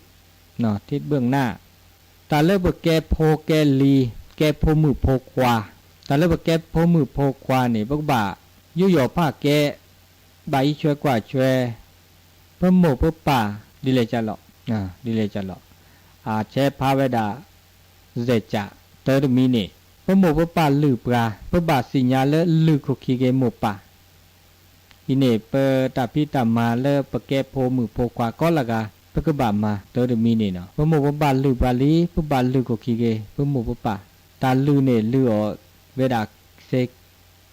ထံတဘျီၣ်နၢ် တၢ်လၢပကဲဖိကဲလံၤ, ကဲဖိမုၣ်ဖိခွါ, တၢ်လၢပကဲဖိမုၣ်ဖိခွါန့ၣ် ပကဘၣ်ယူးယီၣ်ပာ်ကဲ, ဘၣ်အံးဆွဲကွၢ်ဆွဲ, ပမိၢ်ပပၢ် ဒ်လဲၣ်ကလီၤ, ဒ်လဲၣ်ကလီၤ, အဆဲးဖးဝဲဒၣ် စဲးစၢ်, တၢ်တမံၤန့ၣ် ပမိၢ်ပပၢ်လုၢ်ပှၤ ပဘၣ်သ့ၣ်ညါလၢလုၢ်ခိၣ်ခံက့ၤမိၢ်ပၢ် အံၤန့ၣ် ပတၢ်ဖံးတၢ်မၤလၢပကဲဖိမုၣ်ဖိခွါကိးလၢဂၤ ပကဘၣ်မၤ တၢ်တမံၤန့ၣ်နီၤ, ပမိၢ်ပပၢ်လုၢ်ပှၤလံ ပဘၣ်လုၢ်ခိၣ်ခံက့ၤ ပမိၢ်ပပၢ်, တၢ်လုၢ်န့ၣ် လုၢ်အီၤဝဲဒၣ်စ့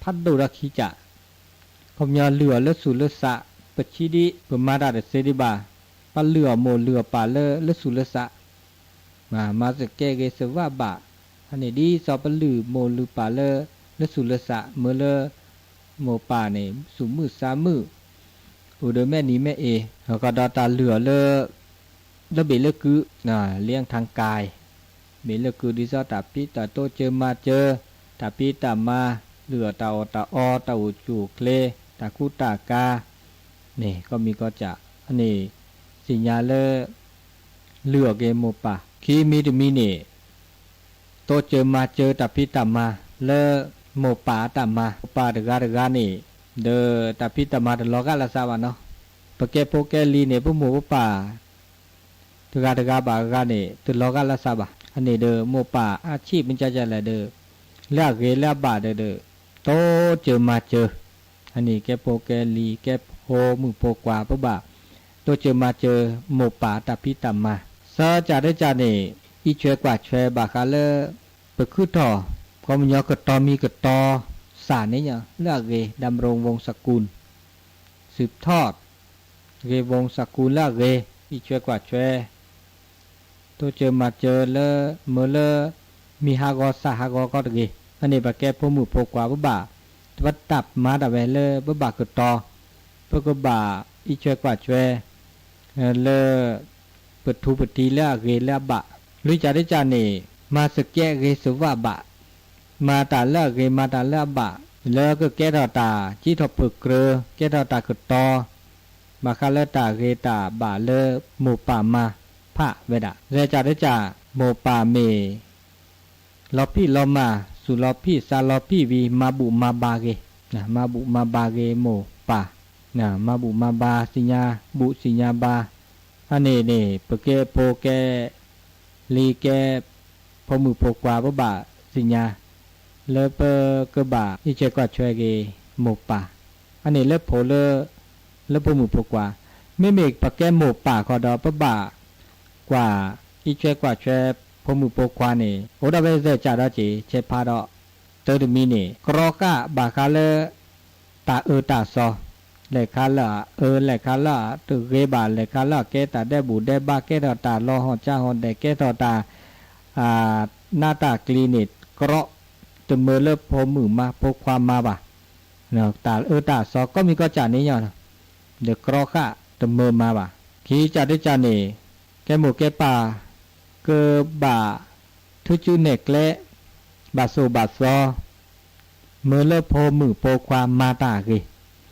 ဖးဒိၣ်ဒီးခံစၢ်, ခီပညီလုၢ်အီၤလၢသူၣ်လၢသး, ပဆံးဒံး ပမၤတၢ်တသ့ဒံးဘၣ်, ပလုၢ်အီၤမိၢ်လုၢ်အီၤပၢ်လၢ လၢသူၣ်လၢသး မၤစကဲက့ၤစဝးဘၣ်, အန့ၣ်ဒ်သိးပလုၢ်မိၢ်လုၢ်ပၢ်လၢ လၢသူၣ်လၢသး မ့ၢ်လၢ မိၢ်ပၢ်န့ၣ် သူၣ်မုာ်သးမုာ်, အိၣ်ဒီးမဲာ်နံၤမဲာ်အ့, ဒီးတၢ်လုၢ်အီၤလၢ လၢဘ့ၣ်လၢကုး, လၢအထၢၣ်ကၢၢ်, ဘ့ၣ်လၢကုးဒ်သိးတၢ်ဖံးတၢ်တိစၢၤမၤစၢၤ, တၢ်ဖံးတၢ်မၤ, လုၢ်အီၤတၢ်အီၣ်တၢ်အီ, တၢ်အိၣ်ဆူၣ်အိၣ်ချ့, တၢ်ကူတၢ်ကၤ န့ၣ် ကီမံၤကီစၢ်, အန့ၣ် သ့ၣ်ညါလၢ လုၢ်အီၤက့ၤမိၢ်ပၢ်, ခံမံၤတမံၤန့ၣ် တိစၢၤမၤစၢၤတၢ်ဖံးတၢ်မၤလၢ မိၢ်ပၢ်အတၢ်မၤ, မိၢ်ပၢ်တဂၤတဂၤန့ၣ် ဒီးတၢ်ဖံးတၢ်မၤတလီၤဂာ်လၢသးဘၣ်နီၤ, ပကဲဖိကဲလံၤန့ၣ် ပမိၢ်ပပၢ် တဂၤတဂၤဘၣ်ဂၤန့ၣ် တလီၤဂာ်လၢသးဘၣ်, အန့ၣ်ဒီး မိၢ်ပၢ်အဆံးမ့ၢ်ကလဲၣ်ဒီး လၢအဂ့ၤလၢအဘၣ်ဒီး တိစၢၤမၤစၢၤ, အန့ၣ်ကဲဖိကဲလံၤ ကဲဖိမုၣ်ဖိခွါ ပဘၣ် တိၢ်စၢၤမၤစၢၤ မိၢ်ပၢ်တၢ်ဖံးတၢ်မၤ စၢၤကၢ်ဒဲးကၢ်န့ၣ် အံးဆွဲကွၢ်ဆွဲဘၣ်ဃးလၢ ပခုၣ်ထီၣ် ကီၢ်မညီကတီၤမံၤကတီၤ စၢ်န့ၣ်ညါ လၢအဂ့ၤ ดำรงวงศ์สกุล สืบทอด ဂ့ၤ วงศ์สกุล လၢအဂ့ၤ အံးဆွဲကွၢ်ဆွဲ တိၢ်စၢၤမၤစၢၤလၢ မ့ၢ်လၢ မံၤဟးဂီၤစၢ်ဟးဂီၤကီးတဂ့ၤ အန့ၣ် ပကဲဖိမုၣ်ဖိခွါ ပဘၣ် တဘၣ်တၢ်မၤတၢ်ဝဲလၢ ပဘၣ်ကတီၤ ပကဘၣ် အံးဆွဲကွၢ်ဆွဲ လၢ ပထူပတံၤလၢအဂ့ၤလၢအဘၣ် လွံၢ်ကၢ်ဒဲးကၢ်န့ၣ် မၤစကဲးဂ့ၤစဝးဘၣ် မၤတၢ်လၢအဂ့ၤ မၤတၢ်လၢအဘၣ် လၢကကဲထီၣ်တၢ်စံးထီၣ်ပၢၢ်ကြၢး ကဲထီၣ်တၢ်ကတီၤ ဘၣ်ဃးလၢတၢ်ဂ့ၤတၢ်ဘၣ်လၢမိၢ်ပၢ်မၤဖးဝဲဒၣ် စဲးကၢ်ဒဲးကၢ် မိၢ်ပၢ်မ့ၢ် လီၤဖံးလီၤမၤ သူၣ်လီၤဖံးသးလီၤဖံးဝံၤ မၤဘူၣ်မၤဘါဂ့ၤ မၤဘူၣ်မၤဘါဂ့ၤမိၢ်ပၢ် မၤဘူၣ်မၤဘါ သ့ၣ်ညါဘူၣ်သ့ၣ်ညါဘါ အန့ၣ်န့ၣ် ပကဲဖိကဲလံၤကဲ ဖိမုၣ်ဖိခွါ ပဘၣ်သ့ၣ်ညါ လၢပကဘၣ် အံးဆွဲကွၢ်ဆွဲက့ၤ မိၢ်ပၢ် အန့ၣ်လၢဖိလၢ လၢဖိမုၣ်ဖိခွါ မ့မ့ၢ်ပကဲမိၢ်ပၢ်ခီဒီး ပဘၣ်ကွၢ် အံးဆွဲကွၢ်ဆွဲ ဖိမုၣ်ဖိခွါန့ၣ် အိၣ်ဒၣ်ဝဲစဲးကၢ်ဒီးက့ၤ ဆဲးဖးဒီး တၢ်တမံၤန့ၣ် ကြီဃာ်ဘၣ်ဃးလၢ တၢ်အၢတၢ်သီ လဲၤခါလၢအအၢ လဲၤခါလၢအတဂ့ၤဘၣ် လဲၤခါလၢအကဲတၢ်ဒဲးဘူၣ်ဒဲးဘါ ကဲထီၣ်တၢ်လီၤဟီၣ်ကၠၢဟီၣ်ဒဲး ကဲထီၣ်တၢ် နးတၢ်ကျံၤန့ၣ် ကြီ တမၢလၢဖိမုၣ်မါဖိခွါမါဘၣ် တၢ်အၢတၢ်သီ ကိးမံၤကိးကၢ်န့ၣ်ညါ ဒီးကြီဃာ်တမၢမါဘၣ် ခံကၢ်ဒဲးကၢ်န့ၣ် ကဲမိၢ်ကဲပၢ် ကဘၣ် ထုးစုနဲၣ်ကျဲ ဘၣ်သိၣ်ဘၣ်သီ မၢလၢဖိမုၣ်ဖိခွါမၤတၢ်အဂ့ၤ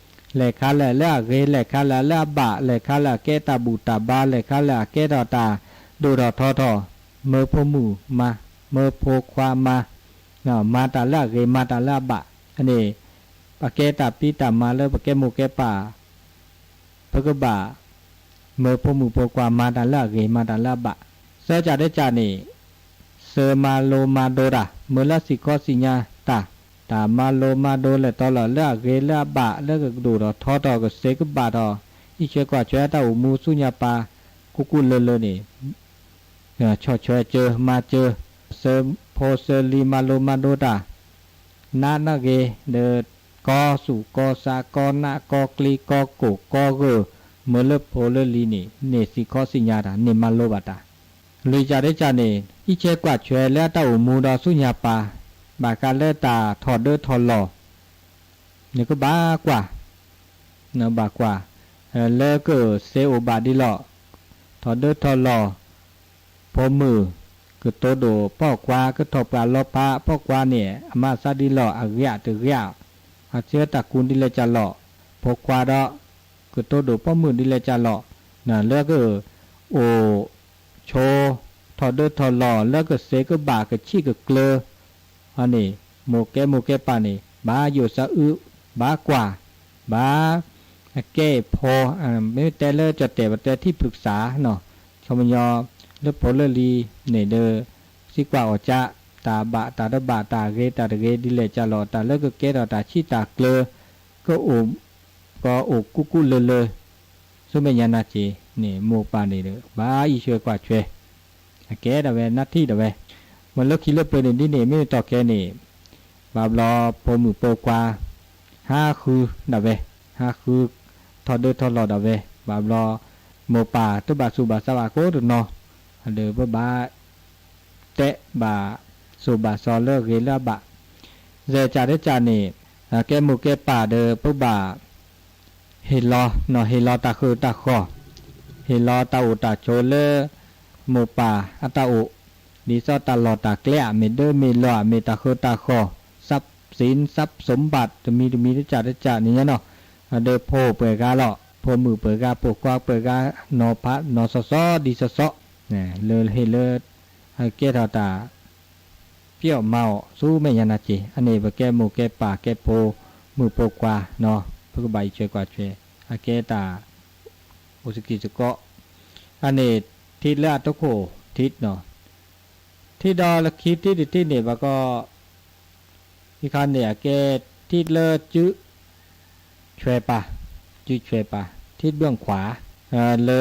လဲၤခါလၢအဂ့ၤ လဲၤခါလၢအဘၣ် လဲၤခါလၢအကဲတၢ်ဘူၣ်တၢ်ဘါ လဲၤခါလၢအကဲထီၣ်တၢ်ဒိၣ်ထီၣ်ထီထီၣ် မၢဖိမုၣ်မါ မၢဖိခွါမါ မၤတၢ်လၢအဂ့ၤ မၤတၢ်လၢအဘၣ် အန့ၣ် ပကဲတၢ်ဖံးတၢ်မၤလၢပကဲမိၢ်ကဲပၢ် ပကဘၣ် မၢဖိမုၣ်ဖိခွါမၤတၢ်လၢအဂ့ၤ မၤတၢ်လၢအဘၣ် သၢကၢ်ဒဲးကၢ်န့ၣ် စၢၤမၤလိမၤဒိတၢ် မၢလၢစံၣ်ခီစံၣ်ညါတၢ် တၢ်မၤလိမၤဒိလဲၣ်တီလီၤ လၢအဂ့ၤလၢအဘၣ် လၢကဒိၣ်ထီၣ်ထီထီၣ် ကစ့ကဘၣ်ထီၣ် အံးဆွဲကွၢ်ဆွဲတၢ်အိၣ်မူဆူညါပၤ ကူၣ်ကူၣ်လၢလၢန့ၣ် ဆီၣ်ထွဲစၢၤမၤစၢၤ စၢၤဖိစၢၤလံၤမၤလိမၤဒိတၢ် နးနးဂ့ၤ ဒီး ကီသူၣ်ကီသး ကီနးကီကျံ ကီကိၢ်ကီဂီၢ် မၢလၢဖိလၢလံၤန့ၣ် န့ၢ်စံၣ်ခီစံၣ်ညါတၢ် န့ၢ်မၤလိဘၣ်တၢ် လွံၢ်ကၢ်ဒဲးကၢ်န့ၣ် အံးဆွဲကွၢ်ဆွဲလၢတၢ်အိၣ်မူဒီးဆူညါပၤ ဘၣ်ဃးလၢတၢ်ထီၣ်ဒၢထီၣ်လီၢ် နကဘၣ်ကွၢ် နဘၣ်ကွၢ် လၢကစ့အိၣ်ဘၣ်ဒ်လီၢ် ထီၣ်ဒၢထီၣ်လီၢ် ဖိမုၣ် ကတိၤဒိၣ်ပိာ်ခွါ ကထီၣ်ပှၢ်လီၤဖး ပိာ်ခွါန့ၣ် အမၤသးဒ်လီၢ် အဂ့ၤတဂ့ၤ အဆၢတၢ်ကူၣ်ဒ်လဲၣ်ကၢ်လီၢ် ပိာ်ခွါဒီး ကတိၤဒိၣ်ပိာ်မုၣ်ဒ်လဲၣ်ကၢ်လီၢ် လၢက အိၣ်ဆိး ထီၣ်ဒၢထီၣ်လီၢ် လၢကစ့ကဘၣ်ကဆံၣ်ကကျၢၤ အန့ၣ် မိၢ်ကဲမိၢ်ကဲပၢ်န့ၣ် ဘၣ်ယိၣ်စၢအု ဘၣ်ကွၢ် ဘၣ် ကဲအံၤဖိ မ့ၢ်တဲလၢကၠီၣ်တဲာ်ပတဲ ထံၣ်ဖုၣ်ကစၢ်နီၤ ခီပညီ လၢဖိလၢလံၤန့ၣ်ဒီး စံးကွၢ်အီၤကၢ် တၢ်ဘၣ်တၢ်တဘၣ် တၢ်ဂ့ၤတၢ်တဂ့ၤ ဒ်လဲၣ်ကၢ်လီၢ် တၢ်လၢကကဲထီၣ်တၢ်ဆံၣ်တၢ်ကျၢၤ ကအိၣ် ကအိၣ်ကူၣ်ကူၣ်လၢလၢ ဆူမဲာ်ညါနာ်က့ၤန့ၣ် မိၢ်ပၢ်န့ၣ်ဒီး ဘၣ်အံးဆွဲကွၢ်ဆွဲ အကဲဒၣ်ဝဲ နၢ်ထံၣ်ဒၣ်ဝဲ မ့ၢ်လၢခံလၢပျၢၤန့ၣ်ဒ်န့ၣ် မ့ၢ်တၢ်ကဲန့ၣ် ဘၣ်ဘျီ ဖိမုၣ်ဖိခွါ ဟးဃုဒၣ်ဝဲ ဟးဃု ထီၣ်ဒၢထီၣ်လီၢ်ဒၣ်ဝဲ ဘၣ်ဘျီ မိၢ်ပၢ်တဘၣ်သူၣ်ဘၣ်သးဘၣ်ကိးတနီၤ ဒီးပဘၣ် တဲဘၣ် သိၣ်ဘၣ်သီလၢအဂ့ၤလၢအဘၣ် စဲးကၢ်ဒဲးကၢ်န့ၣ် ကဲမိၢ်ကဲပၢ်ဒီး ပဘၣ် ဟ့ၣ်လီၤနီၤ ဟ့ၣ်လီၤတၢ်ဃုာ်တၢ်ဃီၣ် ဟ့ၣ်လီၤတၢ်အိၣ်တၢ်ဆိးလၢ မိၢ်ပၢ်အတၢ်အိၣ် ဒ်သိးတၢ်လီၢ်တၢ်ကျဲ မ့ၢ်ဒၢမ့ၢ်လီၢ် မ့ၢ်တၢ်ဃုာ်တၢ်ဃီၣ် ทรัพย์สิน ทรัพย์สมบัติ တမံၤတမံၤ တကၢ်တကၢ်န့ၣ်ညါနီၤ ဒီးဖိၣ်ပှဲၤဂၤလီၤ ဖိမုၣ်ပှဲၤဂၤ ပိာ်ခွါပှဲၤဂၤ နီၤဖးနီၤစီစီ ဒ်စီစီ လၢဟ့ၣ်လၢ ကဲထီၣ်တၢ် ပျီမၤအီၤ ဆူမဲာ်ညါနာ်က့ၤ အန့ၣ် ပကဲမိၢ်ကဲပၢ် ကဲဖိမုၣ်ဖိခွါနီၤ ပကဘၣ်အံးဆွဲကွၢ်ဆွဲ အကဲတၢ် အိၣ်စကံစကီး အန့ၣ် ထံၣ်လၢအတခိၣ် ထံၣ်နီၤ ထံၣ်ဒီးလၢခံထံၣ်တထံၣ်န့ၣ် ဘၣ်ကီး ဟံးခါန့ၣ် အကဲထံၣ်လၢစု ဆွဲပာ် စုဆွဲပာ် ထံၣ်เบื้องขวา လႄႈပိူဝ်ႈ စံၵေႃးစံၺႃ ဘၣ်ဃးလႄႈ ၶူးဘႃဢႃႇၸၢၼ်ႇ လႄႈပိူဝ်ႈ လုၵ်ႈသိတ်ႇလုၵ်ႈႁႃႇ ပိူၼ်ႈၵေႃႈဘႃႇစံၺႃတေႃႇၸေႇ ယႃႇပေတူၵ်းၸိုၼ်ႈမႃးၸိုၼ်ႈလႄႈသႃႇ ဢႃႇ ၸူဝ်ႈတိုဝ်ႉ ဘၣ်ဃးလႄႈ ပိူဝ်ႈၵႄႈ ဢႃႇ လုၵ်ႈသိတ်ႇလုၵ်ႈႁႃႇၶဝ်ၸိုင် ၼေႃႈ ပိူဝ်ႈၵႄႈလုၵ်ႈသိတ်ႇ ပိူၼ်ႈၵေႃႈဘႃႇ ယူးယီႇပႃႉၵႄႈ ဘႃႇတူၵ်းၸိုၼ်ႈမႃးၸိုၼ်ႈ ဘႃႇဢီးၸႂ်ၵႂႃႇၸွႆႈ ဢႃႇ လႄႈ ပႃႇၶူးဘႃဢႃႇၸၢၼ်ႇ လီလႄႈၸႃႉလေႃႇ တိူဝ်းတမီးၼႆႉ ပႃႇဘႃႇယူးယီႇပႃႉၵႄႈ ၼေႃႈ ယူးယီႇပႃႉၵႄႈ ၵေႃႈမၼ်းယွၼ်ႉသၵႄႈၵႄႈသၽႃႇဝ ၶီႈမီးတမီးၼႆႉ တူၵ်းၸိုၼ်ႈမႃးၸိုၼ်ႈ လႄႈတႃႇပီးတႃႇမႃး တမီးၵႄႈတၸႃႉၵႄႈ တႃႇဢေႃႈတႃႇဢေႃႈ တႃႇလႄႈတႃႇၵႄႈ ၼႆႉ ပႃႇရပ်ႉၸႂ်ဢေႃႈ သႂ်ႇၸႃႉတၸႃႉၼႆႉ ၵိုၼ်းၼႃႇ ၵိုၼ်းၼႃႇတႃႇသူဝ်ႇ ၵိုၼ်းၼႃႇတႃႇသေႃး ၵိုၼ်းၼႃႇတႃႇၵတူဝ် လႄႈၵေႃႈမိူဝ်းဢွၵ်ႇပႃႇ လႄႈၵေႃႈမႃး လႄႈမိူဝ်ႈလႄႈပိူဝ်ႈ သီႇၵေႃးသီႇၺႃးတႃႇ လႄႈၶိုၼ်းတေႃႇၵႄႈတေႃႇ တႃႇၶိုၼ်းတႃႇၶႃႈ ဢၼ်ၼႆႉၵိုၼ်းၼႃႇတႃႇ ၵိုၼ်းၼႃႇၵတူဝ်ၼေႃႈ တႃႇၵတူဝ်ၼႆႉယဝ်ႉ ၵိုၼ်းၼႃႇတႃႇသူဝ်ႇတႃႇသေႃး လူၺ်ႈၸႃႉတၸႃႉၼႆႉ ပႃႇတူၵ်းၸိုၼ်ႈမႃးၸိုၼ်ႈလႄႈတႃႇ ပႃႇပျေႃႇပျေႃႇ တႃႇလေႃးၵေႃးလေႃးၶႄး တႃႇတၵႄးတၵေႃးပႃႇၼေႃႈ ဢႃႇ ၸူဝ်ႈမူႇၸူဝ်ႈၵႄး လႄႈပရၼိပၢတ်ႈ လူၺ်ႈၸႃႉတၸႃႉၼႆႉ ပိူၼ်ႈၵေႃႈပႃႇႁိၼ်ၼႆႉ တႃႇၵႄႈ တႃႇပႃႇႁိၼ်ၼႆႉ တႃႇသူဝ်ႇတႃႇသေႃး လႄႈၶူးဘႃဢႃႇၸၢၼ်ႇသူဝ်ႇပႃႇ ၼေႃႈ သရႃႇသမႃႇသူဝ်ႇပႃႇ ပႃႇႁိၼ်ၼႆႉ ပေႃးၼႆႉ လႄႈၵႄႈလႄႈပႃႇ ၵႄႈပႃႇပိုၵ်းပတိပၢတ်ႈ လႄႈၵႄႈလႄႈပႃႇ တႃႇလႄႈပႃႇၵႄႈ ၶူးဘႃဢႃႇၸၢၼ်ႇၵေႃႈ ပႃႇသူဝ်ႇ ဢႃႇ လုၵ်ႈသိတ်ႇလုၵ်ႈႁႃႇ လီလႄႈၸႃႉလေႃႇ လႄႈၵေႃႈပႃႇ လႄႈၵေႃႈၵႄႈ တိူဝ်းတမီးၼႆႉ လႄႈၶႃႈလႄႈ လႄႈၵႄႈလႄႈ လႄႈတႄႉ လႄႈၶႃႈလႄႈ လႄႈၵႄႈလႄႈသူဝ်ႇ ၼေႃႈ သူဝ်ႇလႄႈၵႄႈ သူဝ်ႇလႄႈဢပႃႇ ၶီႈမီးတမီးၼႆႉ လႄႈမီးလႄႈ လႄႈတိူဝ်းၼႃႈပိူဝ်ႇတီႈဝႃႈ တေၶွပ်ႈၽူဝ်ႇတီႈဝႃႈ မႃးလီလႄႈၸႃႉလေႃႇ လႄႈ လႄႈၼႃႈပိူဝ်ႇသိုပ်ႇၵႂႃႇတိူဝ်း ၼေႃႈ ၶွပ်ႈၽူဝ်ႇၼႃႈပိူဝ်ႇ ပႃႇမီးပႃႇၸႃႇပႃႇၼႃႈပိူဝ်ႇ တေၶွပ်ႈၽူဝ်ႇဝႃႈ ပႃႇမီးပႃႇၸႃႇ ၶွပ်ႈၽူဝ်ႇလေႃးတီႈလေႃးၶျႄး မႃးလီလႄႈၸႃႉလေႃႇ လႄႈၵေႃႈၶွပ်ႈၽူဝ်ႇဝႆႉတႃႇၼႃႈပိူဝ်ႇဝႆႉတႃႇလေႃးတီႈလေႃးၶျႄး သႂ်ႇၸႃႉတၸႃႉ လႄႈၶႃႈလႄႈ လႄႈဢူဝ်ႇ လႄႈၶႃႈလႄႈ လႄႈသီႇၺႃး လႄႈႁဵတ်းလေႃႇ ၼေႃႈ ႁဵတ်းလေႃႇ ႁဵတ်းလုၵ်ႈသိတ်ႇလုၵ်ႈႁႃႇ ႁဵတ်းလႄႈၵူႈၵူႈလိူဝ်လိူဝ် သိုပ်ႇၵႂႃႇတိူဝ်း ၼေႃႈ လႄႈပႃႇၵႄႈပႃႇၵျူဝ်ႇ သိုပ်ႇၵႂႃႇတိူဝ်း လူၺ်ႈၸႃႉတၸႃႉၼႆႉ ၶျေႃႇၶျွႆႈ ၶျေႃႇၶျွႆႈၸိူဝ်း လႄႈၶႃႈလႄႈ လႄႈၵႄႈ တႄႉလႄႈၵႄႈ လႄႈၶႃႈလႄႈ တႃႇၵႄႈဝႃႈ တႃႇပႃႇဝႃႈ တႄႉလႄႈ တႃႇၵႄႈဝႃႈ တႃႇပႃႇဝႃႈ ၼေႃႈ သူဝ်ႇသေႃး ထိုဝ်ၸူးၼႄၵႄႈ ဢၼ်ၼႆႉ ၶျေႃႇၶျွႆႈ ပႃႇၵေႃႈ သူင်ႇသိူမ် ယုၵ်ႉယွင်ႈ လုၵ်ႈသိတ်ႇလုၵ်ႈႁႃႇ မႄႈမႃးတႃႇမႄႈၵႄႈ မႄႈမႃးတႃႇမႄႈပႃႇ လႄႈ ယူးယီႇၽႃႉၵႄႈ ၵေႃႈမၼ်းယွၼ်ႉ ၶျေႃႇၶျွႆႈ ၶျေႃႇၶျွႆႈ ထွတ်ႇ မိူဝ်ႈလႄႈ ဢူဝ်ႇ တိူဝ်းတႃႇ မိုဝ်ႉသူႇမိုဝ်ႉသႃႇ ႁဵတ်းလႄႈ ဢူဝ်ႇ တိူဝ်းတႃႇ သူႇၵပ်းၽေႃႇ သႃႇၵပ်းၽေႃႇ ၼႆယဝ်ႉၼေႃႈ ဢႃႇ ပႃႇၵေႃႈလႄႈ ၶျေႃႇၶျွႆႈ ၸိူဝ်းလႄႈမႃးတႃႇၵႄႈ ၸႃႉတၸႃႉၼႆႉ မႃးပႃႇၵႃႈလႄႈ သူဝ်ႇသေႃး တႄႉသီႇၺႃး ႁဵတ်းလႄႈ လုၵ်ႈသိတ်ႇလုၵ်ႈႁႃႇၼႆႉ ၼႄပႃႇတႃႇ ပီးတႃႇမႃး လႄႈၵႄႈလႄႈပႃႇ မိူဝ်ႈလႄႈတႃႇဢူဝ်ႇသေဢူဝ်ႇပႃႇ သိုပ်ႇၵႂႃႇတိူဝ်း လိူဝ်ဢေႃႈ တႃႇဢူဝ်ႇမိုဝ်း မီးၸိူဝ်းၵေႃႈႁႃႉသေ မိူဝ်ႈလႄႈဢူဝ်ႇမိုဝ်းဢူဝ်ႇၶိုဝ်ႇ ဢၼ်ၼႆႉ ပႃႇၵႃႈလႄႈ လုၵ်ႈသိတ်ႇလုၵ်ႈႁႃႇ လႄႈၶူးပႃႇဢႃႇၸၢၼ်ႇၼေႃႈ ဢၼ်ၼႆႉ ၶီႈၶႃႈၽၢတ်ႇတူႇ သိူဝ်းၶူဝ်းၽၢတ်ႇတူႇ သိူဝ်းၶႃႈၽၢတ်ႇတူႇ တေႃႈၼႆႉ ပႃႇၵႃႈလႄႈ တႃႇဢူဝ်ႇတိူဝ်းတိူဝ်းတိူဝ်းလေႃႇ ပႃႇၵေႃႈလႄႈ တေႃႈမႃးဝႃႈ မႃးတိူဝ်းဝႃႈ ၵႃႈၼႆႉ ၵေႃႈမၼ်းယဝ်ႉ ဢူဝ်ႇတိူဝ်းတိူဝ်းတိူဝ်းလေႃႇလီ ဢႃႇ ၵႄႈ ဢႃႇ ထိတ်းလႄႈ လွၵ်ႉၶီႈပႃႇၵေႃႈ ၼေႃႈ ထိတ်းလႄႈ လွၵ်ႉၶီႈပႃႇၵေႃႈ ၵေႃႈမၼ်းယဝ်ႉ ဝႃႈတႃႇလႄႈ မႃးဝႃႈ တႃႇလႄႈ ပိူဝ်ႈၵႄႈ တေႃႈမႃးဝႃႈလႄႈသႃႇ ၼႆႉ ပိူၼ်ႈၵေႃႈပႃႇ တူဝ်ၸိူဝ်းမႃးၸိူဝ်းလႄႈသႃႇ တႃႇပီးတႃႇမႃး တီႈလႂ်ၸႃႉလေႃႇ ၼႂ်းတႃႇၼႃႈလႄႈ ၵႄႈဝႃႈၵႃႈၸိူဝ်း ၼႆႉ ပိူၼ်ႈပႃႇ ပိူၼ်ႈပႃႇ တႃႇပီးတႃႇမႃးလႄႈ ႁဵတ်းလႄႈမႃး တီႈလႂ်ၸႃႉလေႃႇ တိူဝ်းတမီးၼႆႉ ၶေႃႈမၼ်းယဝ်ႉ ၸီႉထွပ်ႇပိူဝ်ႇၵိူဝ် ပႃႇၵႃႈလႄႈ ၼိုင်ႈ ဢႃႇ ၼိုင်ႈမႃးၸႂ် ၼိုင်ႈပႃးပိူဝ်ႇၵိူဝ်ၸႂ် ပိူဝ်ႇၵိူဝ်လႄႈၵႄႈ ပိူဝ်ႇၵိူဝ်လႄႈပႃႇ မႃးတႃႇမႄႈၵႄႈမႄႈပႃႇ တေႃႈၸီႉထွပ်ႇပိူဝ်ႇၵိူဝ် ၶီႈမီးတမီးၼႆႉ တိူဝ်ႉ တႄႉဢိူဝ်ႈ တိူဝ်ႉမႃးဢိူဝ်ႈ တိူဝ်ႉ ၸူဝ်ႈမူဝ်ႈလူဝ်ႇၵိုၼ်းမႃးပႃႇ ၼေႃႈ တႃႇပႃႇ ၵႂႃႇၵိုၼ်းမႃးပႃႇ ၼေႃႈ တႃႇပႃႇ ၵႂႃႇၵိုၼ်းမႃးလႄႈသႃႇပႃႇ ၼေႃႈ ၵေႃႈမၼ်းယဝ်ႉ ဝႃႈၵႄႈဝႃႈၼႆႉ တႃႇပႃႇ ၵႂႃႇၵိုၼ်းမႃး မႃးပႃႇ သႃႇၸႃႇ တႄႉၸႃႇၼႆႉ သူႇလူဝ်ႇ သႃႇလူဝ်ႇ သူႇတေႃႇ သႃႇတေႃႇ လေႃႇသႃႇ တိူဝ်ႉ ၽႃႇသူႇ ၽႃႇသႃႇလႄႈ ဢိူဝ်ႈ ၵိူဝ်ႇ တႄႇမိုဝ်းတႄႇၽႃႈ ၵိူဝ်ႇႁႃႈလႄႈႁႃႈလူဝ်ႇဝႃႈ ဢၼ်ၼႆႉ သႃႇၸႃႇ တႄႉၸႃႇ လူၺ်ႈၸႃႇ တႄႉၸႃႇၼႆႉ ပရႃးလေႃးတႃႇမႃး လႄႈ ဢၼ်တူဝ်ၵႃႈတိူဝ်ႉတိူဝ်ႉလႄႈ လႄႈတိူဝ်ႉလႄႈလေႃႇ တႃႇလႄႈ လႄႈတိူဝ်ႉလေႃႇၼႆႉ ပႃႇၵႃႈလႄႈ ပေႃးမိုဝ်ႉပေႃးမိူဝ်ႈ လႄႈမႃးၶဝ်ၵေႃႈ ပႃႇဢီးၸႂ်ၵႂႃႇၸွႆႈ ပႃႇ ပႃႇၶဝ်ၵေႃႈ မွပ်ႈၶႂၢမ်းပဵၼ်ယႂ်ႇၼႂ်းပၢၼ်ႈ ၼႆၶႃႈလႄႈ လႄႈ ဢီးၸႂ်ၵႂႃႇၸွႆႈ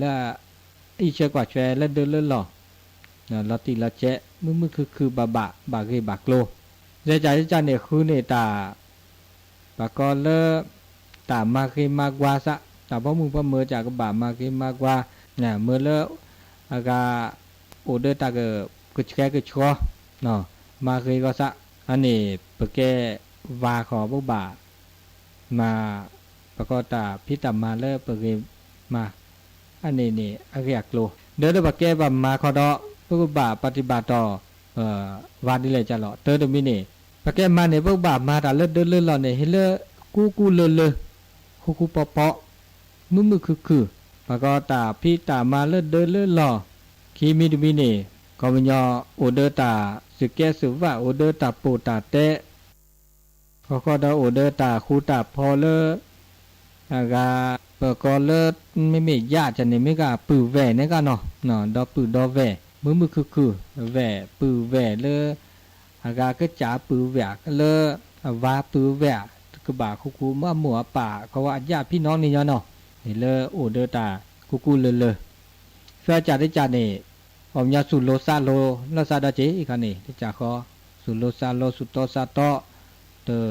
လႄႈတိူဝ်ႉလႄႈလေႃႇ လီၤတံၢ်လီၤကဲး မုာ်မုာ်ခုၣ်ခုၣ် ဘၣ်ဘၣ် ဘၣ်ဂ့ၤဘၣ်ကျိၤ ယဲၢ်ကၢ်တကၢ်န့ၣ် ဃုန့ၣ်တၢ် ပှၤကိးလၢ တၢ်မၤဂ့ၤမၤဝါစ့ၢ် တၢ်ဘီမုၢ်ဘီမၢၤ ကၢ်ကဘၣ်မၤဂ့ၤမၤဝါ မၢလၢ အဂၤ အိၣ်ဒီးတၢ်ကဆှဲကဆှီ မၤဂ့ၤဂီၢ်စ့ၢ် အန့ၣ် ပကဲဝါဃီၤ ပကဘၣ် မၤ ပှၤကိးတၢ်ဖံးတၢ်မၤလၢပဂ့ၤမၤ အန့ၣ်န့ၣ် အဂ့ၢ်အကျိၤ ဒီးလၢပကဲပှၤမၤဃီၤဒီး ပကဘၣ်ပတိဘၣ်တီၢ် ဝါဒ်လဲၣ်ကၢ်လီၤ တၢ်တမံၤန့ၣ် ပကဲမၤန့ၣ် ပကဘၣ်မၤတၢ်လၢဒၢလၢလီၢ်န့ၣ် ဟ့ၣ်လၢ ကူကူလၢလၢ ဃူဃူပီးပီး မုာ်မုာ်ခုၣ်ခုၣ် ပှၤကိးတၢ်ဖံးတၢ်မၤလၢဒၢလၢလီၢ် ခံမံၤတမံၤန့ၣ် ခီပညီ အိၣ်ဒီးတၢ်စူၢ်ကဲးစူၢ်ဝါ အိၣ်ဒီးတၢ်ပိာ်တၢ်တဲ ဃီဃီဒီးအိၣ်ဒီးတၢ်ဃူတၢ်ဖိးလၢ အဂၤ ပကိးလၢ မ့မ့ၢ်ယၣ်ကၢ်န့ၣ် မ့ၢ်ကပုၢ်ဝဲၢ်န့ၣ်ကၢ်နီၤ ဒီပုၢ်ဒီဝဲၢ် မုာ်မုာ်ခုၣ်ခုၣ် ဝဲၢ်ပုၢ်ဝဲၢ်လၢ အဂၤကစၢ်ပုၢ်ဝဲၢ်လၢ အဝၤပုၢ်ဝဲၢ် ကဘၣ်ဃူဃူ မ့ၢ်အမိၢ်အပၢ် ခီဝဲအယၣ်ဖံနီၣ်န့ၣ်ညီနီၤ န့ၣ်လၢအိၣ်ဒီးတၢ်ကူကူလၢလၢ သၢကၢ်တကၢ်န့ၣ် အခီပညီ သူၣ်လိၤသးလိၤလၢသးဒီးက့ၤ အံၤခါန့ၣ် တကၢ်ဃီ သူၣ်လိၤသးလိၤ သူၣ်တီသးတီ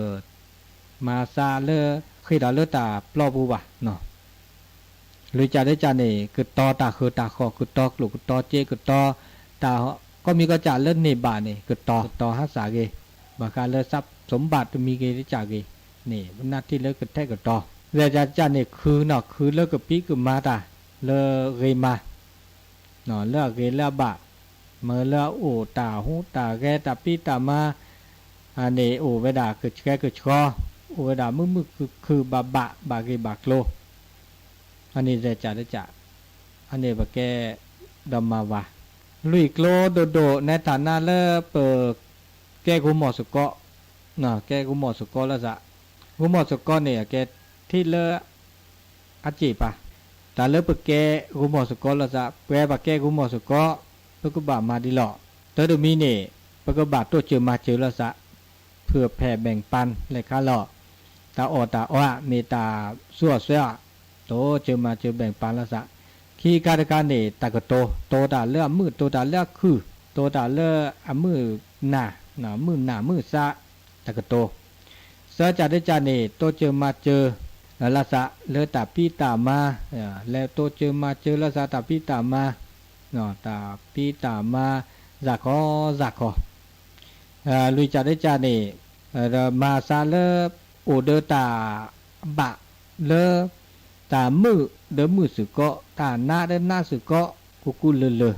တမၤသးလၢ ဃ့တၢ်လၢတၢ်ပျီပူၤဘၣ်နီၤ လွံၢ်ကၢ်တကၢ်န့ၣ် ကတီၤတၢ်ဃၢၤတၢ်ဃီၣ် ကတီၤကျိၣ်ကတီၤစ့ ကတီၤတၢ် ကိးမံၤကိးကၢ်လၢန့ၢ်ဘၣ်န့ၣ် ကတီၤ ကတီၤဟးစၢ်ဂ့ၤ ဘၣ်ဃးလၢ ทรัพย์สมบัติ တမံၤဂ့ၤတကၢ်ဂ့ၤန့ၣ် ပနၢ်ထံၣ်လၢကထဲကတီၤ သၢကၢ်တကၢ်န့ၣ် ခုနီၤ ခုလၢကဖံးကမၤတၢ် လၢဂ့ၤမၤ လၢအဂ့ၤလၢအဘၣ် မၢလၢအအိၣ်တၢ်ဟူးတၢ်ဂဲၤ တၢ်ဖံးတၢ်မၤ အန့ၣ် အိၣ်ဝဲဒၣ်ကဆှဲကဆှီ အိၣ်ဝဲဒၣ်မုာ်မုာ်ခုၣ်ခုၣ် ဘၣ်ဘၣ် ဘၣ်ဂ့ၤဘၣ်ကျိၤ အန့ၣ် သၢကၢ်တကၢ် အန့ၣ်ပကဲဒီးမၤဝၤ လွံၢ်ကျိၤဒိၣ်ဒိၣ် နဲထၣ်နါလၢပကဲဂီၤမီၢ်သကိး ကဲဂီၤမီၢ်သကိးလၢသး ဂီၤမီၢ်သကိးန့ၣ် အကဲထံၣ်လၢ အစ့ၢ်ပၤ တၢ်လၢပကဲဂီၤမီၢ်သကိးလၢသး ပှဲၤပကဲဂီၤမီၢ်သကိး ပကဘၣ်မၤဒ်လီၢ် တၢ်တမံၤန့ၣ် ပကဘၣ်တိစၢၤမၤစၢၤလၢသး ဖုဖဲးဘဲၣ်ပၢၣ်လဲၣ်ခါလီၤ တၢ်အီၣ်တၢ်အီ မ့ၢ်တၢ်သူအီၣ်စွဲအီၣ် တိစၢၤမၤစၢၤဘဲၣ်ပၢၣ်လၢသး ခံခါတခါန့ၣ် တၢ်ကတိၤ တိၤတၢ်လၢအမုာ် တိၤတၢ်လၢအခုၣ် တိၤတၢ်လၢအမုာ်နၢ် မုာ်နၢ်မုာ်သး တၢ်ကတိၤ သၢကၢ်တကၢ်န့ၣ် တိစၢၤမၤစၢၤ လၢသး လၢတၢ်ဖံးတၢ်မၤ လဲၤတိစၢၤမၤစၢၤလၢသး တၢ်ဖံးတၢ်မၤ တၢ်ဖံးတၢ်မၤ စ့ၢ်ကီးစ့ၢ်ကီး လွံၢ်ကၢ်တကၢ်န့ၣ် မၤသးလၢ အိၣ်ဒီးတၢ်ဘၣ်လၢ တၢ်မုာ်ဒီးမုာ်စ့ၢ်ကီး တၢ်နးဒီးနးစ့ၢ်ကီး ကူကူလၢလၢ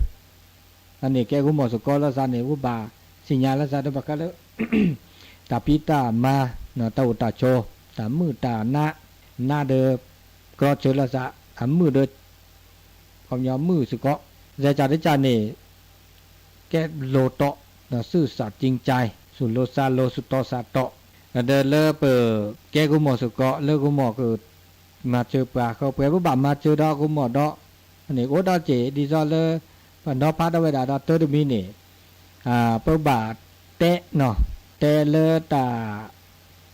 အန့ၣ်ကဲဂီၤမီၢ်သကိးလၢသးန့ၣ် ပဘၣ်သ့ၣ်ညါလၢသးဒီးဘၣ်ဃးလၢ တၢ်ဖံးတၢ်မၤ တၢ်အိၣ်တၢ်ဆိး တၢ်မုာ်တၢ်နး နးဒီး ကြီစၢၤလၢသး အမုာ်ဒီး ခီပညီမုာ်စ့ၢ်ကီး သၢကၢ်တကၢ်န့ၣ် ကဲလိၤတီး ซื่อสัตย์จริงใจ သူၣ်လိၤသးလိၤ သူၣ်တီသးတီ ဒီးလၢပကဲဂီၤမီၢ်စ့ၢ်ကီး လၢဂီၤမီၢ်က မၤစၢၤပှၤဃီ ပှဲၤပဘၣ်မၤစၢၤဒီးဂီၤမီၢ်ဒီး အန့ၣ်အိၣ်ဒီးစ့ၢ် ဒ်သိးလၢပနီၤဖးဒၣ်ဝဲဒၣ်ဒီးတၢ်တမံၤန့ၣ် ပဘၣ်တဲနီၤ တဲလၢတၢ်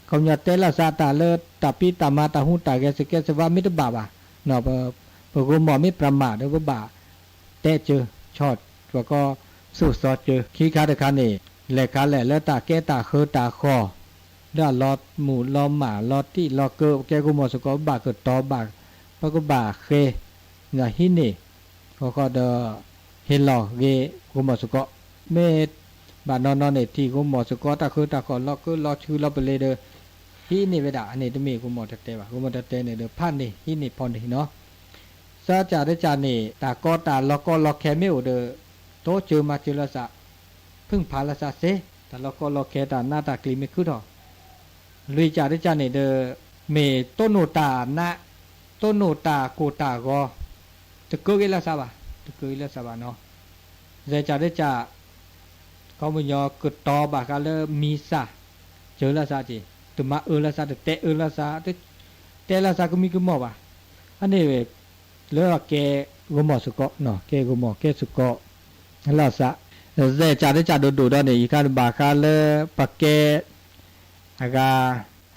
ခီပညီတဲလၢသးတၢ်လၢတၢ်ဖံးတၢ်မၤ တၢ်ဟူးတၢ်ဂဲၤ စူၢ်ကဲးစူၢ်ဝါ မ့ၢ်တဘၣ်ဘၣ် ပဂီၤမီၢ်မ့ၢ်ပြၤမးဒီး ပဘၣ်တဲစၢၤ ဆီၣ် ပှၤကီၢ် သိၣ်သီစၢၤ ခံခါတခါန့ၣ် လဲၤခါလဲၣ်လၢတၢ်ကဲတၢ်ဃၢတၢ်ဃီၣ် လၢအလီၤမုၢ်လီၤမၢ် လီၤတံၢ်လီၤကၢ ပကဲဂီၤမီၢ်စ့ၢ်ကီး ပဘၣ်ကတီၤဘၣ် ပကဘၣ်ဃ့ ဟံးန့ၢ် ဃီဃီဒီး ဟ့ၣ်လီၤဂ့ၤဂီၤမီၢ်စ့ၢ်ကီး မ့ၢ်ဘၣ်နီၢ်နီၢ်န့ၣ် ထံၣ်ဂီၤမီၢ်စ့ၢ်ကီး တၢ်ဃၢတၢ်ဃီၣ် လီၤကၢလီၤဆူလီၤပလ့ၤဒီး ဟံးန့ၢ်ဝဲဒၣ် အန့ၣ်တမ့ၢ်ဂီၤမီၢ်တဲာ်တဲာ်ဘၣ် ဂီၤမီၢ်တဲာ်တဲာ်န့ၣ်ဒီး ဖးန့ၢ် ဟံးန့ၢ်ဖီန့ၢ်နီၤ သၢကၢ်တကၢ်န့ၣ် တၢ်ကီတၢ်လီၤကီလီၤခဲမ့ၢ်အိၣ်ဒီး တိစၢၤမၤစၢၤလၢသး ဖုၣ်ဖးလၢသးစ့ၢ် တၢ်လီၤကီလီၤခဲ တၢ်နးတၢ်ကျံၤမ့ၢ်ခုၣ်ထီၣ် လွံၢ်ကၢ်တကၢ်န့ၣ်ဒီး မ့ၢ်တိၢ်နီၣ်တၢ်နး တိၢ်နီၣ်တၢ်ကိၢ်တၢ်ဂီၤ တကၢဂ့ၤလၢသးဘၣ် တကၢဂ့ၤလၢသးဘၣ်နီၤ သၢကၢ်တကၢ် ခီပညီကတီၤဘၣ်ဃးလၢမံၤစၢ် စၢၤလၢသးက့ၤ တမၤအၢလၢသး တတဲအၢလၢသး တတဲလၢသးကမံၤကမီၢ်ဘၣ် အန့ၣ် လၢအကဲဂီၤမီၢ်စ့ၢ်ကီး ကဲဂီၤမီၢ်ကဲစ့ၢ်ကီး လၢသး သၢကၢ်တကၢ်ဒိၣ်ဒိၣ်ဒီးန့ၣ် အံၤခါဘၣ်ဃးလၢပကဲ အဂၤ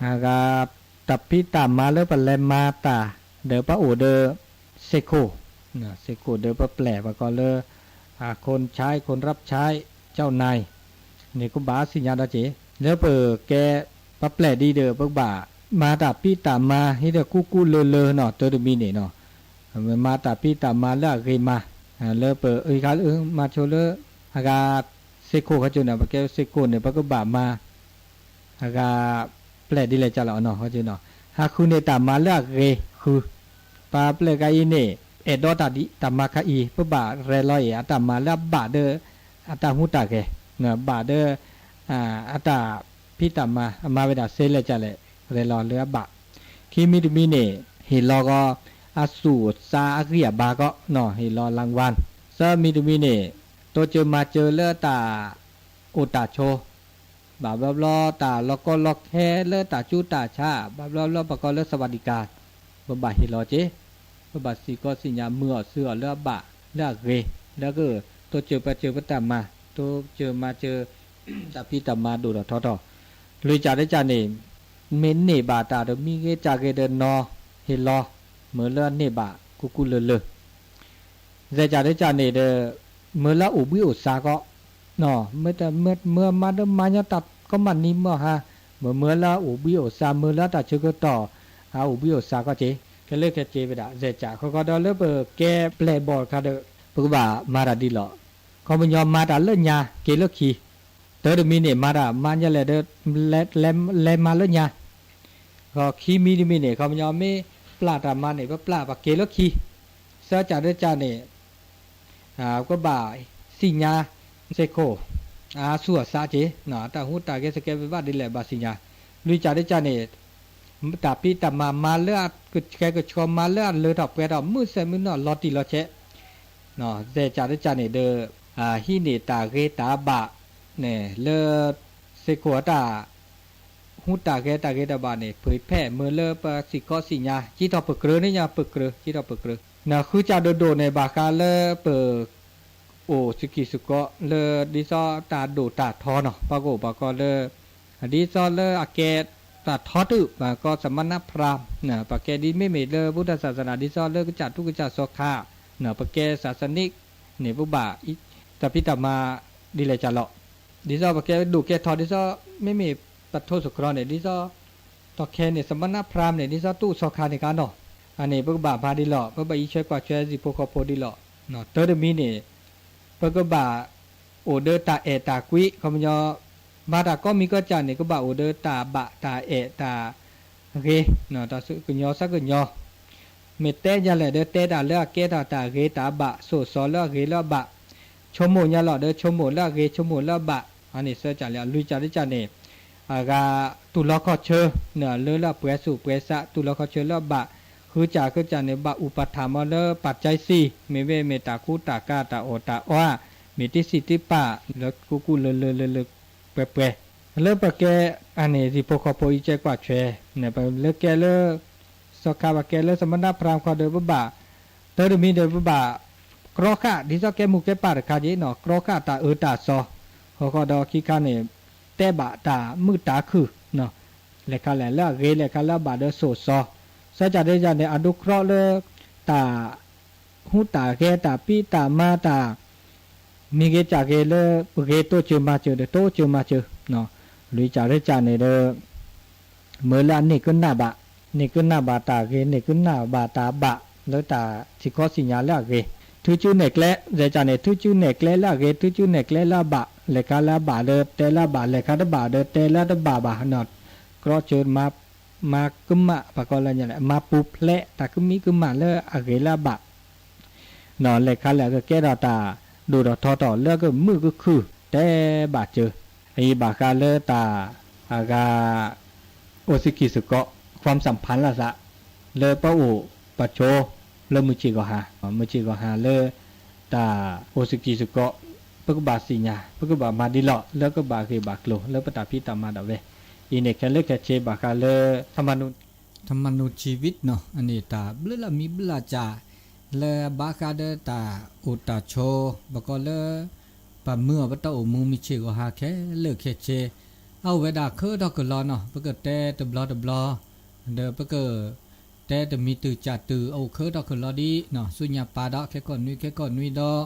အဂၤ တၢ်ဖံးတၢ်မၤလၢပလဲၤမၤတၢ် ဒီးပအိၣ်ဒီး စ့ၢ်ခိၣ် စ့ၢ်ခိၣ်ဒီးပပျဲၢ် ပကိးလၢ อ่า คนใช้ คนรับใช้เจ้านาย นี่ก็บ่าสะหยัดดอกเจ แล้วเป๋อแกปะแปลดีเด้อ เป๋อบ่ามาต๋าปี้ต๋ามา ฮี่เด้อ กู้กู้เลินๆ เนาะ เต๋อตะมีนี่เนาะ มาต๋าปี้ต๋ามาเลือกเฮมา อ่า แล้วเป๋อ เอ้ย ครับ เออ มาโชว์เลือก อากาศเซโคเขาจูเนาะ ปะแกเซโคเนี่ย ปะก็บ่ามา อากาศแปลดีเลยจ้ะละเนาะ เขาจูเนาะ หากคือเนี่ยต๋ามาเลือกเฮ คือ ปะแปลกะอีเนี่ย เอ็ดดอต๋าดี ต๋ามาคะอี เป๋อบ่าแรลอเอ อะต๋ามาเลือกบ่าเด้อ อะต๋าฮู้ต๋าเฮ เนาะ บ่าเด้อ อ่า อะต๋าปี้ต๋ามา อะมาเวดาเซเลยจ้ะแหละ แรลอเลือกบ่า คีมีตะมีเนี่ย เฮลอก็ อะสู่ซาอะเกียบาก็ เนาะ เฮลอรางวัล เซอมีตะมีเนี่ย โตเจอมาเจอเลือกต๋า โอต๋าโช บ่าบลอบลอต๋า ลอกก็ลอกแคเลือกต๋าจู้ต๋าชา บ่าบลอบลอปะกอเลือกสวัสดิการ เป๋อบ่าเฮลอเจ เป๋อบ่าสิก็สิญามือออก ซื้อออกเลือกบ่า เลือกเฮ แล้วก็โตเจอปะเจอปะต๋ามา โตเจอมาเจอ ต๋าปี้ต๋ามาดูดออกทอดออก ลุยจ๋าเด้อจ๋าเนี่ย เม้นเนี่ยบ่าต๋าเด้อ มีเฮจ๋าเฮเด้อนอ เฮลอ เมื่อเลือกเนี่ยบ่า กู้กู้เลินๆ แลจ๋าเด้อจ๋าเนี่ยเด้อ เมื่อละโอบึ้ยโอซาก็ เนาะ เมื่อแต่ เมื่อ เมื่อมาเด้อ มาย้อนตัดก็มานี่เมื่อฮะ เมื่อ เมื่อละโอบึ้ยโอซา เมื่อละต๋าเชิงก็ต่อ อา โอบึ้ยโอซาก็เจ แค่เลือกแค่เจไปดะ แลจ๋า ขอขอดอเลือกเป๋อแกแปลบ่อค่ะเด้อ เป๋อบ่ามาต๋าดีหลอ เขาบ่ยอมมาต๋าเลือกยา เกเลือกขี เต๋อตะมีเนี่ย มาต๋า มาเนี่ยแหละเด้อ แล แล แลมาเลือกยา ก็คีมีตะมีเนี่ย เขาบ่ยอมมีปลาต๋ามาเนี่ย ปลาปะเกเลือกขี เซอจ๋าเด้อจ๋าเนี่ย อ่า ก็บ่าสิญาเซโค อา สั่วซะเจ เนาะ ต๋าฮู้ต๋าเฮสแกนไปบ่าดีแหละ บ่าสิญา ลุยจ๋าเด้อจ๋าเนี่ย ต๋าปี้ต๋ามา มาเลือก กึดแคกึดชอม มาเลือกเลยตอบแกตอบ มือแสมือนอด ลอตีลอแชะ เนาะ แลจ๋าเด้อจ๋าเนี่ยเด้อ อ่า ฮี่เนี่ยต๋าเฮต๋าบ่า เนี่ย เลือกเซโคต๋า ฮู้ต๋าเฮต๋าเฮต๋าบ่าเนี่ย เผยแผ่เมื่อเลือกปะสิเคาะสิญา จิ๊ดทอเป๋อเกลือเนี่ย เป๋อเกลือ จิ๊ดทอเป๋อเกลือ เนาะ คือจ๋าโดดๆ เนี่ย บ่าคาเลือกเป๋อ โอ สุกิสุเกาะ เลือกดีซ้อต๋าโดดต๋าทอเนาะ ปะโกปะกอเลือก ดีซ้อเลือกอาแกต๋าทอตื้อ ปะกอสมณพราหมณ์ เนาะ ปะแกดีเมเมเลือกพุทธศาสนา ดีซ้อเลือกกระจาตุกระจาสอคา เนาะ ปะแกศาสนิก เนี่ย เป๋อบ่า อี ต๋าปี้ต๋ามา ดีแลจ๋าเลาะ ดีซ้อปะแกดูแกทอ ดีซ้อเมเมปะโทสงเคราะห์เนี่ย ดีซ้อ ต่อแคเนี่ย สมณพราหมณ์เนี่ย ดีซ้อตู้สอคาเนี่ยกาเนาะ อันนี้เป๋อก็บ่ามาดีเลาะ เป๋อบ่าอีช่วยกวาดช่วยสิโพคอโพดีเลาะ เนาะ เต๋อตะมีเนี่ย เป๋อก็บ่า โอเดอต๋าแอะต๋ากุ้ย เขาบ่ยอม มาต๋าก็มีก็จ๋าเนี่ย ก็บ่าโอเดอต๋าบ่าต๋าแอะต๋าเฮ เนาะ ต๋าสักกะยอ สักกะยอ เมเตะยาแหละเด้อ เตะต๋าเลือกแกต๋าต๋าเฮต๋าบ่า โสสอเลือกเฮเลือกบ่า ชมโหมยาเลาะเด้อ ชมโหมเลือกเฮ ชมโหมเลือกบ่า อันนี้เซอจ๋าแล้ว ลุยจ๋าเด้อจ๋าเนี่ย อ่า ก็ ตุลอคอเชอ เนาะ เลือกเลือกเปือยสู่เปือยสะ ตุลอคอเชอเลือกบ่า คือจ๋าคือจ๋าเนี่ย บ่าอุปถัมภ์เอาเลือกปัจจัยสี่ เมเวเมต๋าคู่ต๋าก้าต๋าโอต๋าอ้อ เมติสิติปะ เลือกกู้กู้เลินเลินเลินเลินเปือยเปือย เลือกปะแก อันนี้สิโพคอโพอีแจกว่าแชร์ เนี่ย ปะเลือกแกเลือก สอคาปะแกเลือกสมณพราหมณ์คอเดินปะบ่า เต๋อตะมีเดินปะบ่า เกราะข้า ดีซ้อแกหมู่แกป่าเด้อข้าเยเนาะ เกราะข้าต๋าเออต๋าซอ ขอขอดอขี้ข้าเนี่ย แตะบ่าต๋ามืดต๋าคือเนาะ แลค่ะแหละเลือกเฮ แลค่ะเลือกบ่าเด้อโสสอ เซอจ๋าเด้อจ๋าเนี่ย อนุเคราะห์เลือกต๋า ฮู้ต๋าเฮต๋าปี้ต๋ามาต๋า มีเฮจ๋าเฮเลือกเฮโตเจอมาเจอเด้อ โตเจอมาเจอเนาะ ลุยจ๋าเด้อจ๋าเนี่ยเด้อ เมื่อละนี่กึ้นหน้าบ่า นี่กึ้นหน้าบ่าต๋าเฮ นี่กึ้นหน้าบ่าต๋าบ่า เลือกต๋าสิเคาะสิญาเลือกเฮ ถือจื้อแหนแกละ เดจ๋าเนี่ย ถือจื้อแหนแกละเลือกเฮ ถือจื้อแหนแกละเลือกบ่า แลค่ะเลือกบ่าเด้อ แตะเลือกบ่า แลค่ะเลือกบ่าเด้อ แตะเลือกบ่าบ่าเนาะ เกราะเชิญมา มากึ้มมะ ปะกอละเนี่ยแหละ มาปูแพละ ต๋ากึ้มมีกึ้มมะเลือกอะเฮเลือกบ่า เนาะ แลค่ะเลือกก็แกะดอต๋า ดูดอทอต่อ เลือกก็มือก็คือ แตะบ่าเจอ อีบ่าค่ะเลือกต๋า อากา โอซิกิสุเกาะ ความสัมพันธ์ละสะ เลือกปะโอ ปะโช เลือกมือจีก็หา มือจีก็หา เลือกต๋า โอซิกิสุเกาะ เปิ้นก็บ่าสิญา เปิ้นก็บ่ามาดีเลาะ เลือกก็บ่าเฮบ่าโกล เลือกปะต๋าปี้ต๋ามาดอกเวย อีเนี่ยแค่เลือกแค่เชบ่าค่ะเลือกธรรมานุ ธรรมานุชีวิตเนาะ อันนี้ต๋าเบลอละมีเบลอจ๋า เลือกบ่าค่ะเด้อต๋า อุตตาโช บ่าก็เลือก ปะเมื่อปะตะโอมูมีเชก็หาแค่เลือกแค่เช เอาเวดาเคอดอกกะลอเนาะ เปิ้นก็แตะตะบลอตะบลอ เด้อเปิ้นก็แตะตะมีตื่อจ๋าตื่อ โอเคดอกกะลอดีเนาะ สุญญาปาดอกแค่ก่อนนุ้ยแค่ก่อนนุ้ยดอก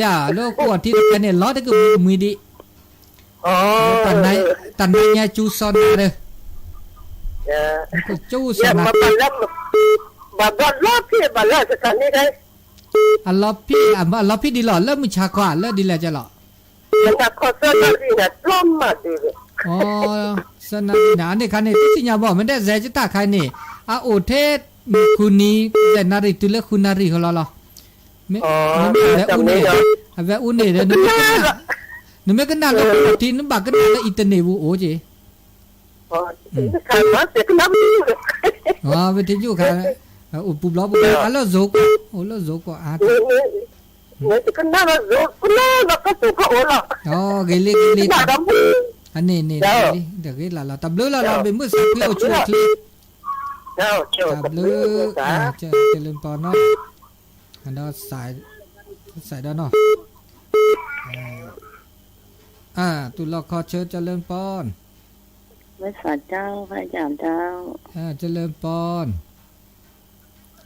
လၢအကူၣ်အထံတခါန့ၣ် လီၤတက့ၢ်မှံဒံး. တၢ်နါညါကၠူစီနၤဒီး ကၠူစီနၤ အလီၤဖံး အလီၤဖံးဒ်လီၤ လၢမုၢ်ဆါခီ လၢဒ်လဲၣ်ကလီၤ. အိ စီနၤနၤ အန့ၣ်ခါန့ၣ် တသ့ၣ်ညါဘၣ် မ့ၢ်ဒ်လဲၣ် ကတၢ်ခါန့ၣ် အအိၣ်ထဲ ဃုနံၤ ယဲၢ်နၣ်ရံၣ် တုၤလၢဃုနၣ်ရံၣ်ဃီလီၤလီၤ. မ့ၢ်အဝဲအူန့ၣ် အဝဲအူန့ၣ်ဒီး နမ့ၢ်ကနၣ်လၢကူၣ်အထံ နဘၣ်ကနၣ်လၢအ့ၣ်တနဲၣ်ပူၤအိၣ်က့ၤ. อืม อ๋อ วิทยุค่ะ เอ่อ อุดปูบล็อกปูบล็อก อ่ะ แล้วโซกว่า โอ้ แล้วโซกว่า อ่ะ เนี่ย เนี่ย เนี่ย จะขึ้นหน้ามาโซก ขึ้นหน้ามาก็โซกก็โอ้ละ อ๋อ เกลียด เกลียด หน้าดำ อันนี้ นี่ เจ้า นี่ เดี๋ยวเกลียดละ ละ ตับเลือดละ เจ้า เราเป็นมือสักเพื่อช่วยคลิป เจ้า เจ้า ตับเลือด ตับเลือด อ่า เจ้า เจริญปอนเนาะ อันนั้นสาย สายด้านนอก อ่า อ่า ตุลอคอเชิญเจริญปอน ไหว้สาเจ้า พระอาจารย์เจ้า อ่า เจริญปอน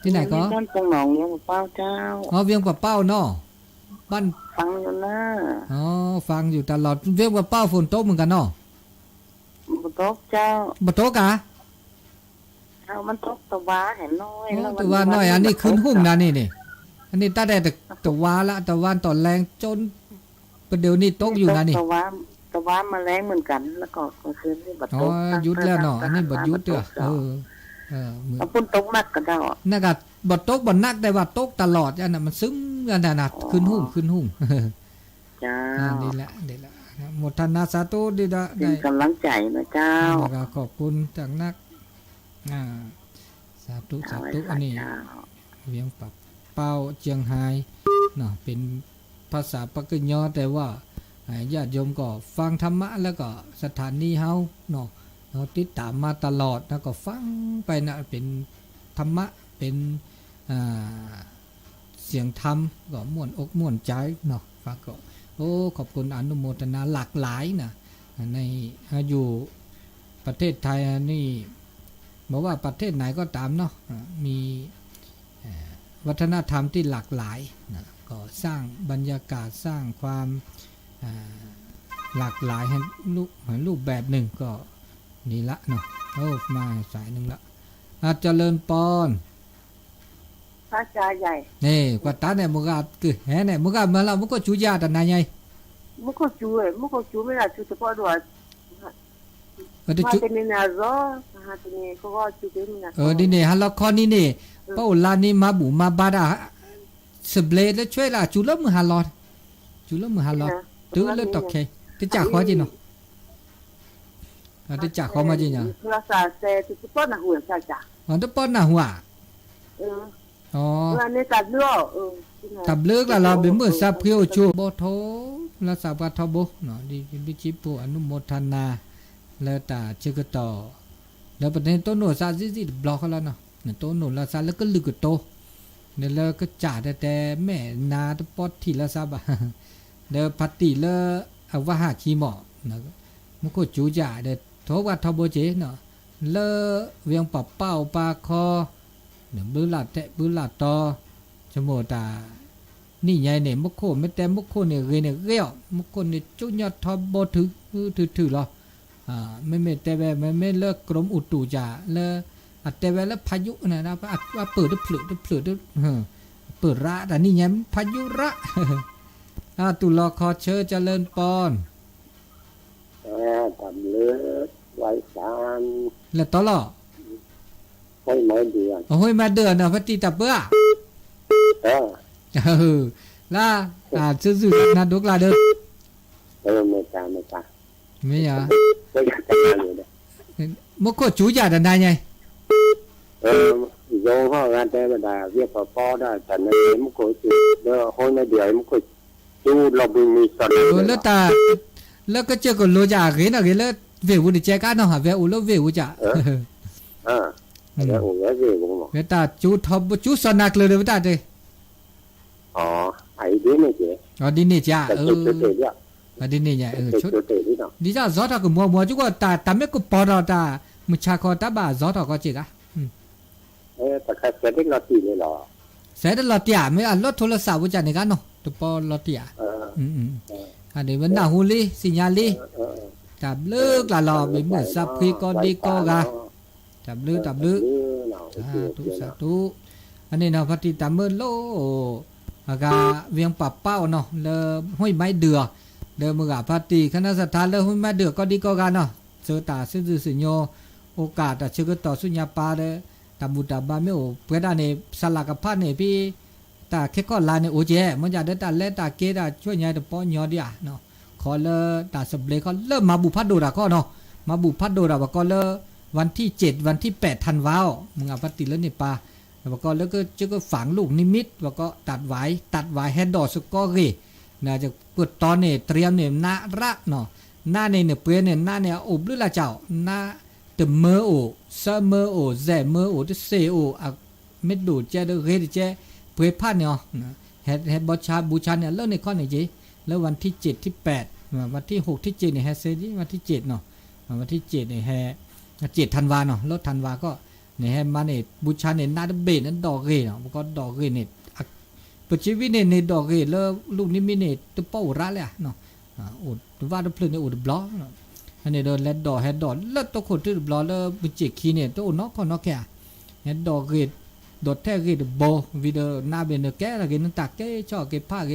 ตี้ไหนก็ บ้านปงหนอง เวียงป่าเป้าเจ้า อ๋อ เวียงป่าเป้าเนาะ บ้าน ฟังอยู่นะ อ๋อ ฟังอยู่ตลอด เวียงป่าเป้าฝนตกเหมือนกั๋นเนาะ บ่ตกเจ้า บ่ตกกา เจ้า มันตกตะวาแหมน้อย อ๋อ แล้วมัน ตะวาน้อย อันนี้ขึ้นหุ้มนะนี่ นี่ อันนี้ตั้งแต่ตะ ตะวาละ ตะวันตอนแลงจ๋น ประเดี๋ยวนี้ตกอยู่นะนี่ ตะวา ตะวามาแลงเหมือนกั๋น แล้วก็กลางคืนนี่บ่ตก อ๋อ หยุดแล้วเนาะ อันนี้บ่หยุดเตื้อ เออ เออ เหมือน เอาฝนตกหนักก็ได้ นั่นก็บ่ตกบ่หนัก แต่ว่าตกตลอด อันนั้นมันซึม อันนั้นน่ะ อ๋อ ขึ้นหุ้ม ขึ้นหุ้ม เจ้า อ่า นี่แหละ นี่แหละ โมทนาสาธุ ดีละ เป็น ได้ กำลังใจนะเจ้า แล้วก็ขอบคุณอย่างนัก อ่า สาธุ สาธุ เจ้า อันนี้ เจ้า เวียงป่าเป้า เจียงฮาย เนาะ เป็นภาษาปากเกยอ แต่ว่า อ่า ญาติโยมก็ฟังธรรมะ แล้วก็สถานีเฮาเนาะ เฮาติดตามมาตลอด แล้วก็ฟังไปนะ เป็นธรรมะ เป็น อ่า เสียงธรรมก็ม่วนอกม่วนใจ๋เนาะ ฟังก็ โอ้ ขอบคุณอนุโมทนาหลากหลายนะ ใน อยู่ประเทศไทยนี่ บ่ว่าประเทศไหนก็ต๋ามเนาะ อ่า มี เอ่อ วัฒนธรรมตี้หลากหลายนะ ก็สร้างบรรยากาศ สร้างความ อ่า หลากหลายให้รูป ให้รูปแบบนึ่ง ก็นี่ละเนาะ โอ้ มาสายนึ่งละ อ่ะ เจริญปอน พระอาจารย์ใหญ่ นี่ กว่าต๋าเนี่ย มึงก็คือแหเนี่ย มึงก็มาละ มึงก็จู๋ยาตะนายไง มึงก็จู๋เอ้ย มึงก็จู๋ไม่ได้ จู๋เฉพาะดวง เออ แต่ มา จู๋ แต่นี่นาซอ มาแต่นี่ก็ ก็จู๋แต่นี่นาซอ เออ นี่เนี่ย ฮะ ละครนี่เนี่ย เออ ป้าอุลานี่มาบุ๋มมาบาดา สะเบลดแล้วช่วยละ จู๋แล้วมือฮาลอด จู๋แล้วมือฮาลอด นะ ตื้อแล้วตอกเค อันนี้ จะจ่าขอจีเนาะ อ่ะ จะจ่าขอมาจีเนี่ย ภาษาแซ่ จะป้อนหน้าหัว ใช่จ้ะ อ๋อ จะป้อนหน้าหัว เออ อ๋อ เออ อันนี้ตัดเลือก เออ ตัดเลือกละ เราเป็นมือซับเพียวชู บ่โทร ละสาบกาทอโบเนาะ ดี ดีจิปูอนุโมทนา แล้วตาชื่อก็ต่อ แล้วประเด็นโตโนซาซิซิบล็อกเขาแล้วเนาะ เนี่ย โตโนลาซาแล้วก็ลึกกว่าโต เนี่ย แล้วก็จ่าแต่ แต่แม่นาตะปอดที่ลาซาบะ เดี๋ยวพัตติเลอะเอาว่าหาขี้หมอนะ มุโคจูจ่าเดี๋ยวโทรว่าทอโบเจเนาะ เลอะเวียงป่าเป้าปาคอ เนี่ย บื้อลาดแตะ บื้อลาดตอ ชะโมตา นี่ไงเนี่ย มุโค แม้แต่มุโคเนี่ย เรเนี่ย เรียว มุโคเนี่ย จุยอดทอโบถือ ถือ ถือ ถือหรอ อ่า ไม่ ไม่แต่แว่ ไม่ ไม่เลิกกรมอุตุจ่า เลอะ อ่ะ แต่แว่แล้วพายุน่ะนะ อ่ะ อ่ะ เปิดเผลอ เผลอ เออ เปิดระ แต่นี่ไง พายุระ อ่า ตุลอคอเชิญเจริญปอน อ่า ตำเลิศไหว้ศาล แล้วตอลอ ห้วยไม้เดือน อ๋อ ห้วยไม้เดือนเนาะ พระตรีตะเปื้อ เออ เออ ละ อ่า ซื่อๆ นะ ดุกละเด้อ เออ เมตตา เมตตา ไม่อยาก ไม่อยากจะมาอยู่เนี่ย มุโคจูจ่าดันได้ไง เออ โยงห้องงานแต่บรรดาเวียกปอปอได้ แต่ในมุโคจูเด้อ ห้องในเดียวมุโคจูเราบึงมีสนาม เออ แล้วตา แล้วก็เจอกับโลจ่าเกณฑ์นะ เกณฑ์แล้วเวอุนี่แจกะเนาะ เวอุแล้วเวอุจ่า เออ อ่า อืม เวอุ เวอุเนาะ เวตาจูทอบ จูสนักเลยเด้อ เวตาเด้อ อ๋อ ไอ้ดีนี่เจ้ อ๋อ ดีนี่จ้า แต่ เออ เจ้าเต๋อเนี่ย อ๋อ ดีนี่ไง เออ เจ้า ชุด เต๋อนี่เนาะ ดีจ้า ซอสเถาะก็มัวๆ จุก็ตา ตาเม็ดก็ปอดเอาตา มื้อเช้าคอตาบ่าซอสเถาะก็เจ๊กะ อืม เออ แต่ข้าเสียได้ลอตเตอรี่เลยเหรอ เสียได้ลอตเตอรี่ ไม่อ่ะ ลดโทรศัพท์ไว้จ้ะนี่กะเนาะ ตะปอลอตเตอรี่ เออ อืม อืม เออ อันนี้มันหน้าหูลี สัญญาณลี เออ เออ เออ จับเลิกละลอ เออ ไปหมด ไหว ซับพริกก็ดีก็กะ ไหว จับลือ เออ จับลือ จับลือเนาะ สาธุ โอเค โอเคเนาะ สาธุ อันนี้เนาะ พระตรีตะเมิดโล อากาเวียงป่าเป้าเนาะ แล้วห้วยไม้เดือ เดิมมือกาพระตรีคณะศรัทธา แล้วห้วยไม้เดือก็ดีก็กะเนาะ เสอตาซื่อซื่อสิโญ โอกาสตาเชิญก็ต่อสุญญาปาเด้อ ตาบุตาบาไม่โอ เปื้อด้านในสลากกับพระเนี่ยพี่ ตาแค่ข้อลาเนี่ยโอเจ มันจะได้ตาแลตาเกตาช่วยยายตะเปาะยอดเดียเนาะ ขอเลอตาสำเร็จก็เริ่มมาบุพพะโดดาข้อเนาะ มาบุพพะโดษอะ บ่าก่อเลิกวันตี้เจ็ด วันตี้แปดธันวา มึงเอาปฏิเลิกนี่ปา บ่าก่อเลิกก็เจ๊าก็ฝังลูกนิมิต บ่าก่อตัดหวาย ตัดหวายแฮดอสะก้อเร นะ จะเปิดตอนนี่ เตรียมนี่ นะระเนาะ นะนี่เนี่ย เปลือยนี่ นะนี่ อุบลึกละเจ้า นะ เต๋อเมอโอ เซอเมอโอ แจ่เมอโอ เตเซโอ อะ เม็ดดูดแจ๊เด้อ เรดแจ๊ เปลือยผ้าเนี่ย นะ แฮ แฮบูชา บูชาเนี่ย เลิกในข้อนี่เจ เลิกวันตี้เจ็ดตี้แปด อ่า วันตี้หกตี้เจ็ดนี่ แฮเซดี วันตี้เจ็ดเนาะ อ่า วันตี้เจ็ดนี่แฮ เจ็ดธันวาเนาะ เลิกธันวาก็ เนี่ยแฮมาเนี่ย บูชาเนี่ย นาดเบสนั้นดอกเรดเนาะ บ่าก่อดอกเรดเนี่ย อะ เปิดชีวิตเนี่ย ในดอกเรด เลิกลูกนิมิตเนี่ย ตะเป้าระเลยอะเนาะ อ่า โอดว่าตะเพลินเนี่ย โอดบลอเนาะ อันนี้เดินแลดอก แฮดอก เลิกโตโขดตื้อบลอ เลิกบุญเจกขีเนี่ย โตโอดนอกข้อนอกแค่ แฮดอกเรด ดอกแท้เรดโบ วิดีโอหน้าเบนเดอร์แก้ละเกนั้นตากเก้ช่อเกผ้าเก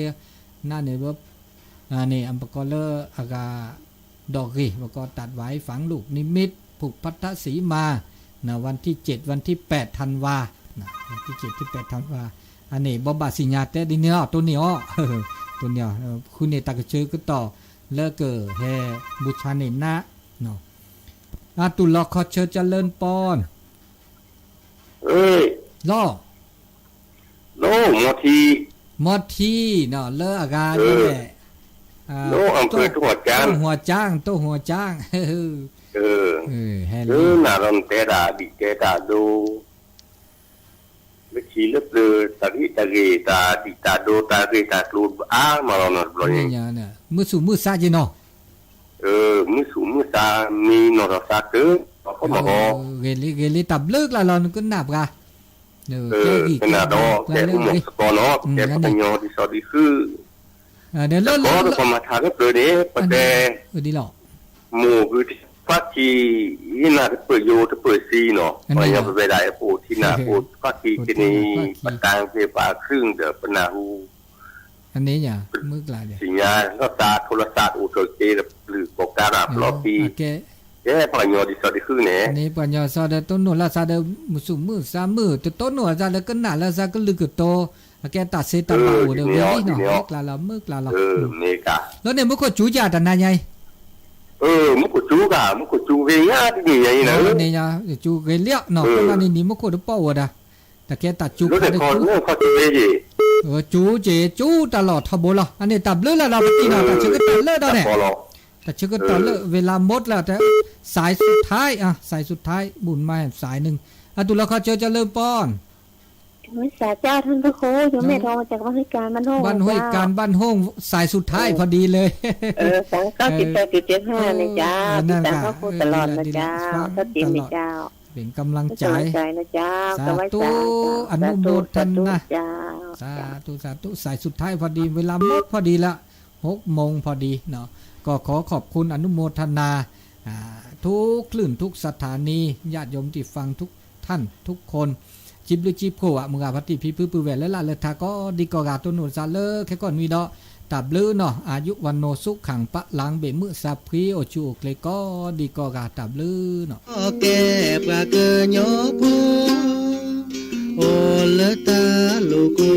หน้าเนี่ยเวิบ อ่า นี่ อันบ่าก่อเลิกอากา ดอกเรด บ่าก่อตัดหวายฝังลูกนิมิต ผูกพัทธสีมา นะ วันตี้เจ็ด วันตี้แปดธันวา นะ วันตี้เจ็ดตี้แปดธันวา อันนี้บ่บาสิญญาแต๊ดีเนี่ย โตนี้อ้อ โตนี้อ้อ เออ คือเนี่ยตากระเชอก็ต่อ เลิกเกิดแฮบูชาเนี่ยนะ เนาะ อ่ะ ตุลอขอเชิญเจริญปอน เอ้ย ล่อ โล มอที มอทีเนาะ เลิกอากา เออ นี่แหละ อ่า โล อำเภอ โต้ โต้หัวจ๊าง โต้หัวจ๊าง โต้หัวจ๊าง เออ เออ เออ แฮ เออ น่ะ ลำแต๊ดา ดีแต๊ดาโด เมื่อกี้เลิกเปลือยตาดิตาเรตาดิตาโดตาเรตาโกรธอ้ามาลอเนาะ บลอ นี่ นี่ เนี่ย เนี่ย มือสู่มือซาจีเนาะ เออ มือสู่มือซา มีหนอดอกซาเต๋อ เอาเข้ามา เออ หอ เกลิเกลิตับเลิกละลอนก็หนับกะ เออ เออ แก้กี่ ขนาดเนาะ แก้ แก้ อุโมงค์สะกอนเนาะ อืม แก้ อันนี้ ปะยอดีซอดีคือ เออ เดี๋ยว แล้ว เลิก ก็ เลิก ก็มาทาเลิกเปลือยนี่ อันนี้ ปะแต่ เออ ดีหรอ หมู่คือที่ภาคี ที่นาที่เปิดโยที่เปิดซีเนาะ อันนี้ ปะยอ เนาะ ไปได้โอ้ ที่นา เออ โอ้ ภาคี โอ้ ที่นี่ ภาคี ปะตางเทปาครึ่งเดี๋ยวปะนาฮู อันนี้เนี่ย มือกลายเนี่ย สัญญาณก็ตาโทรศัพท์ โอเค หรือบอกการรับ เออ รอบปี โอเค แก้ปะยอดีซอดีคือเนี่ย อันนี้ปะยอซอเดอโตโน่นละซาเดอมือสู่มือซามือ แต่โตโน่นละซาเดอก็หนาละซาก็ลึกกว่าโต แกตัดเซตาเบา เออ เดอ ทีนี้ เวลี่เนาะ ทีนี้ มือกลายละ มือกลายละ เออ อืม เมกา แล้วเนี่ยมึงก็จู๋จ่าแต่นายใหญ่ เออ มึงก็จู๋กะ มึงก็จู๋เวียงยาที่นี่ใหญ่นะ เออ เนี่ยยา จู๋เวียงเลี้ยวเนาะ เออ เพราะว่านี่นี่มึงก็ได้เป้าอ่ะดะ แต่แกตัดจู๋ แล้วแต่ ข้าได้ ข้อ จู๋ เรื่องข้อจู๋เวียง เออ จู๋เจ๋ จู๋ตลอดทะโบลอ อันนี้ตับเลือดแล้วเราไปกินอ่ะ เออ ตัดเชื้อก็ตัดเลือดเอาเนี่ย ตับปอลอ ตัดเชื้อก็ตัดเลือด เออ เวลาหมดแล้ว แต่สายสุดท้ายอ่ะ สายสุดท้าย บุญมาสายหนึ่งอ่ะ ตุลอขอเชิญเจริญปอน นมัสการเจ้าท่านพระครู โยมแม่ทองมาจากบ้านห้วยการ บ้านห้วยการ บ้านห้วยการ เจ้า บ้านห้วย สายสุดท้าย เออ พอดีเลย เออ สองเก้าเจ็ดแปดจุดเจ็ดห้า เออ เนี่ยเจ้า เออ นั่น ติดตาม ค่ะ พระครู เออ ตลอดนะเจ้า ดีละ ดีละ ฟัง ก็ติด ตลอด เนี่ยเจ้า เป็นกำลังใจ เป็นกำลังใจนะเจ้า สาธุ ก็ไว้เจ้า อนุโมทนา สาธุ สาธุเจ้า สาธุ สาธุ สายสุดท้ายพอดี เวลาหมดพอดีละ หกโมงพอดีเนาะ ก็ขอขอบคุณอนุโมทนา อ่า ทุกคลื่นทุกสถานี ญาติโยมตี้ฟังทุก ท่านทุกคน จิ๊บลือจิ๊บโคอ่ะ มึงอ่ะ พัตติพีพื้นปือแหวนและละเลิศทาก็ดีก็กาตัวหนุนสาเลิศแค่ก่อนมีเดาะ ตับลือเนาะ อายุวัณโณสุขังพลัง เบะมือสาพรีโอชูโอเกลก็ดีก็กาตับลือเนาะ แก้ปลาเกยโยโพ โอเลตาลูกู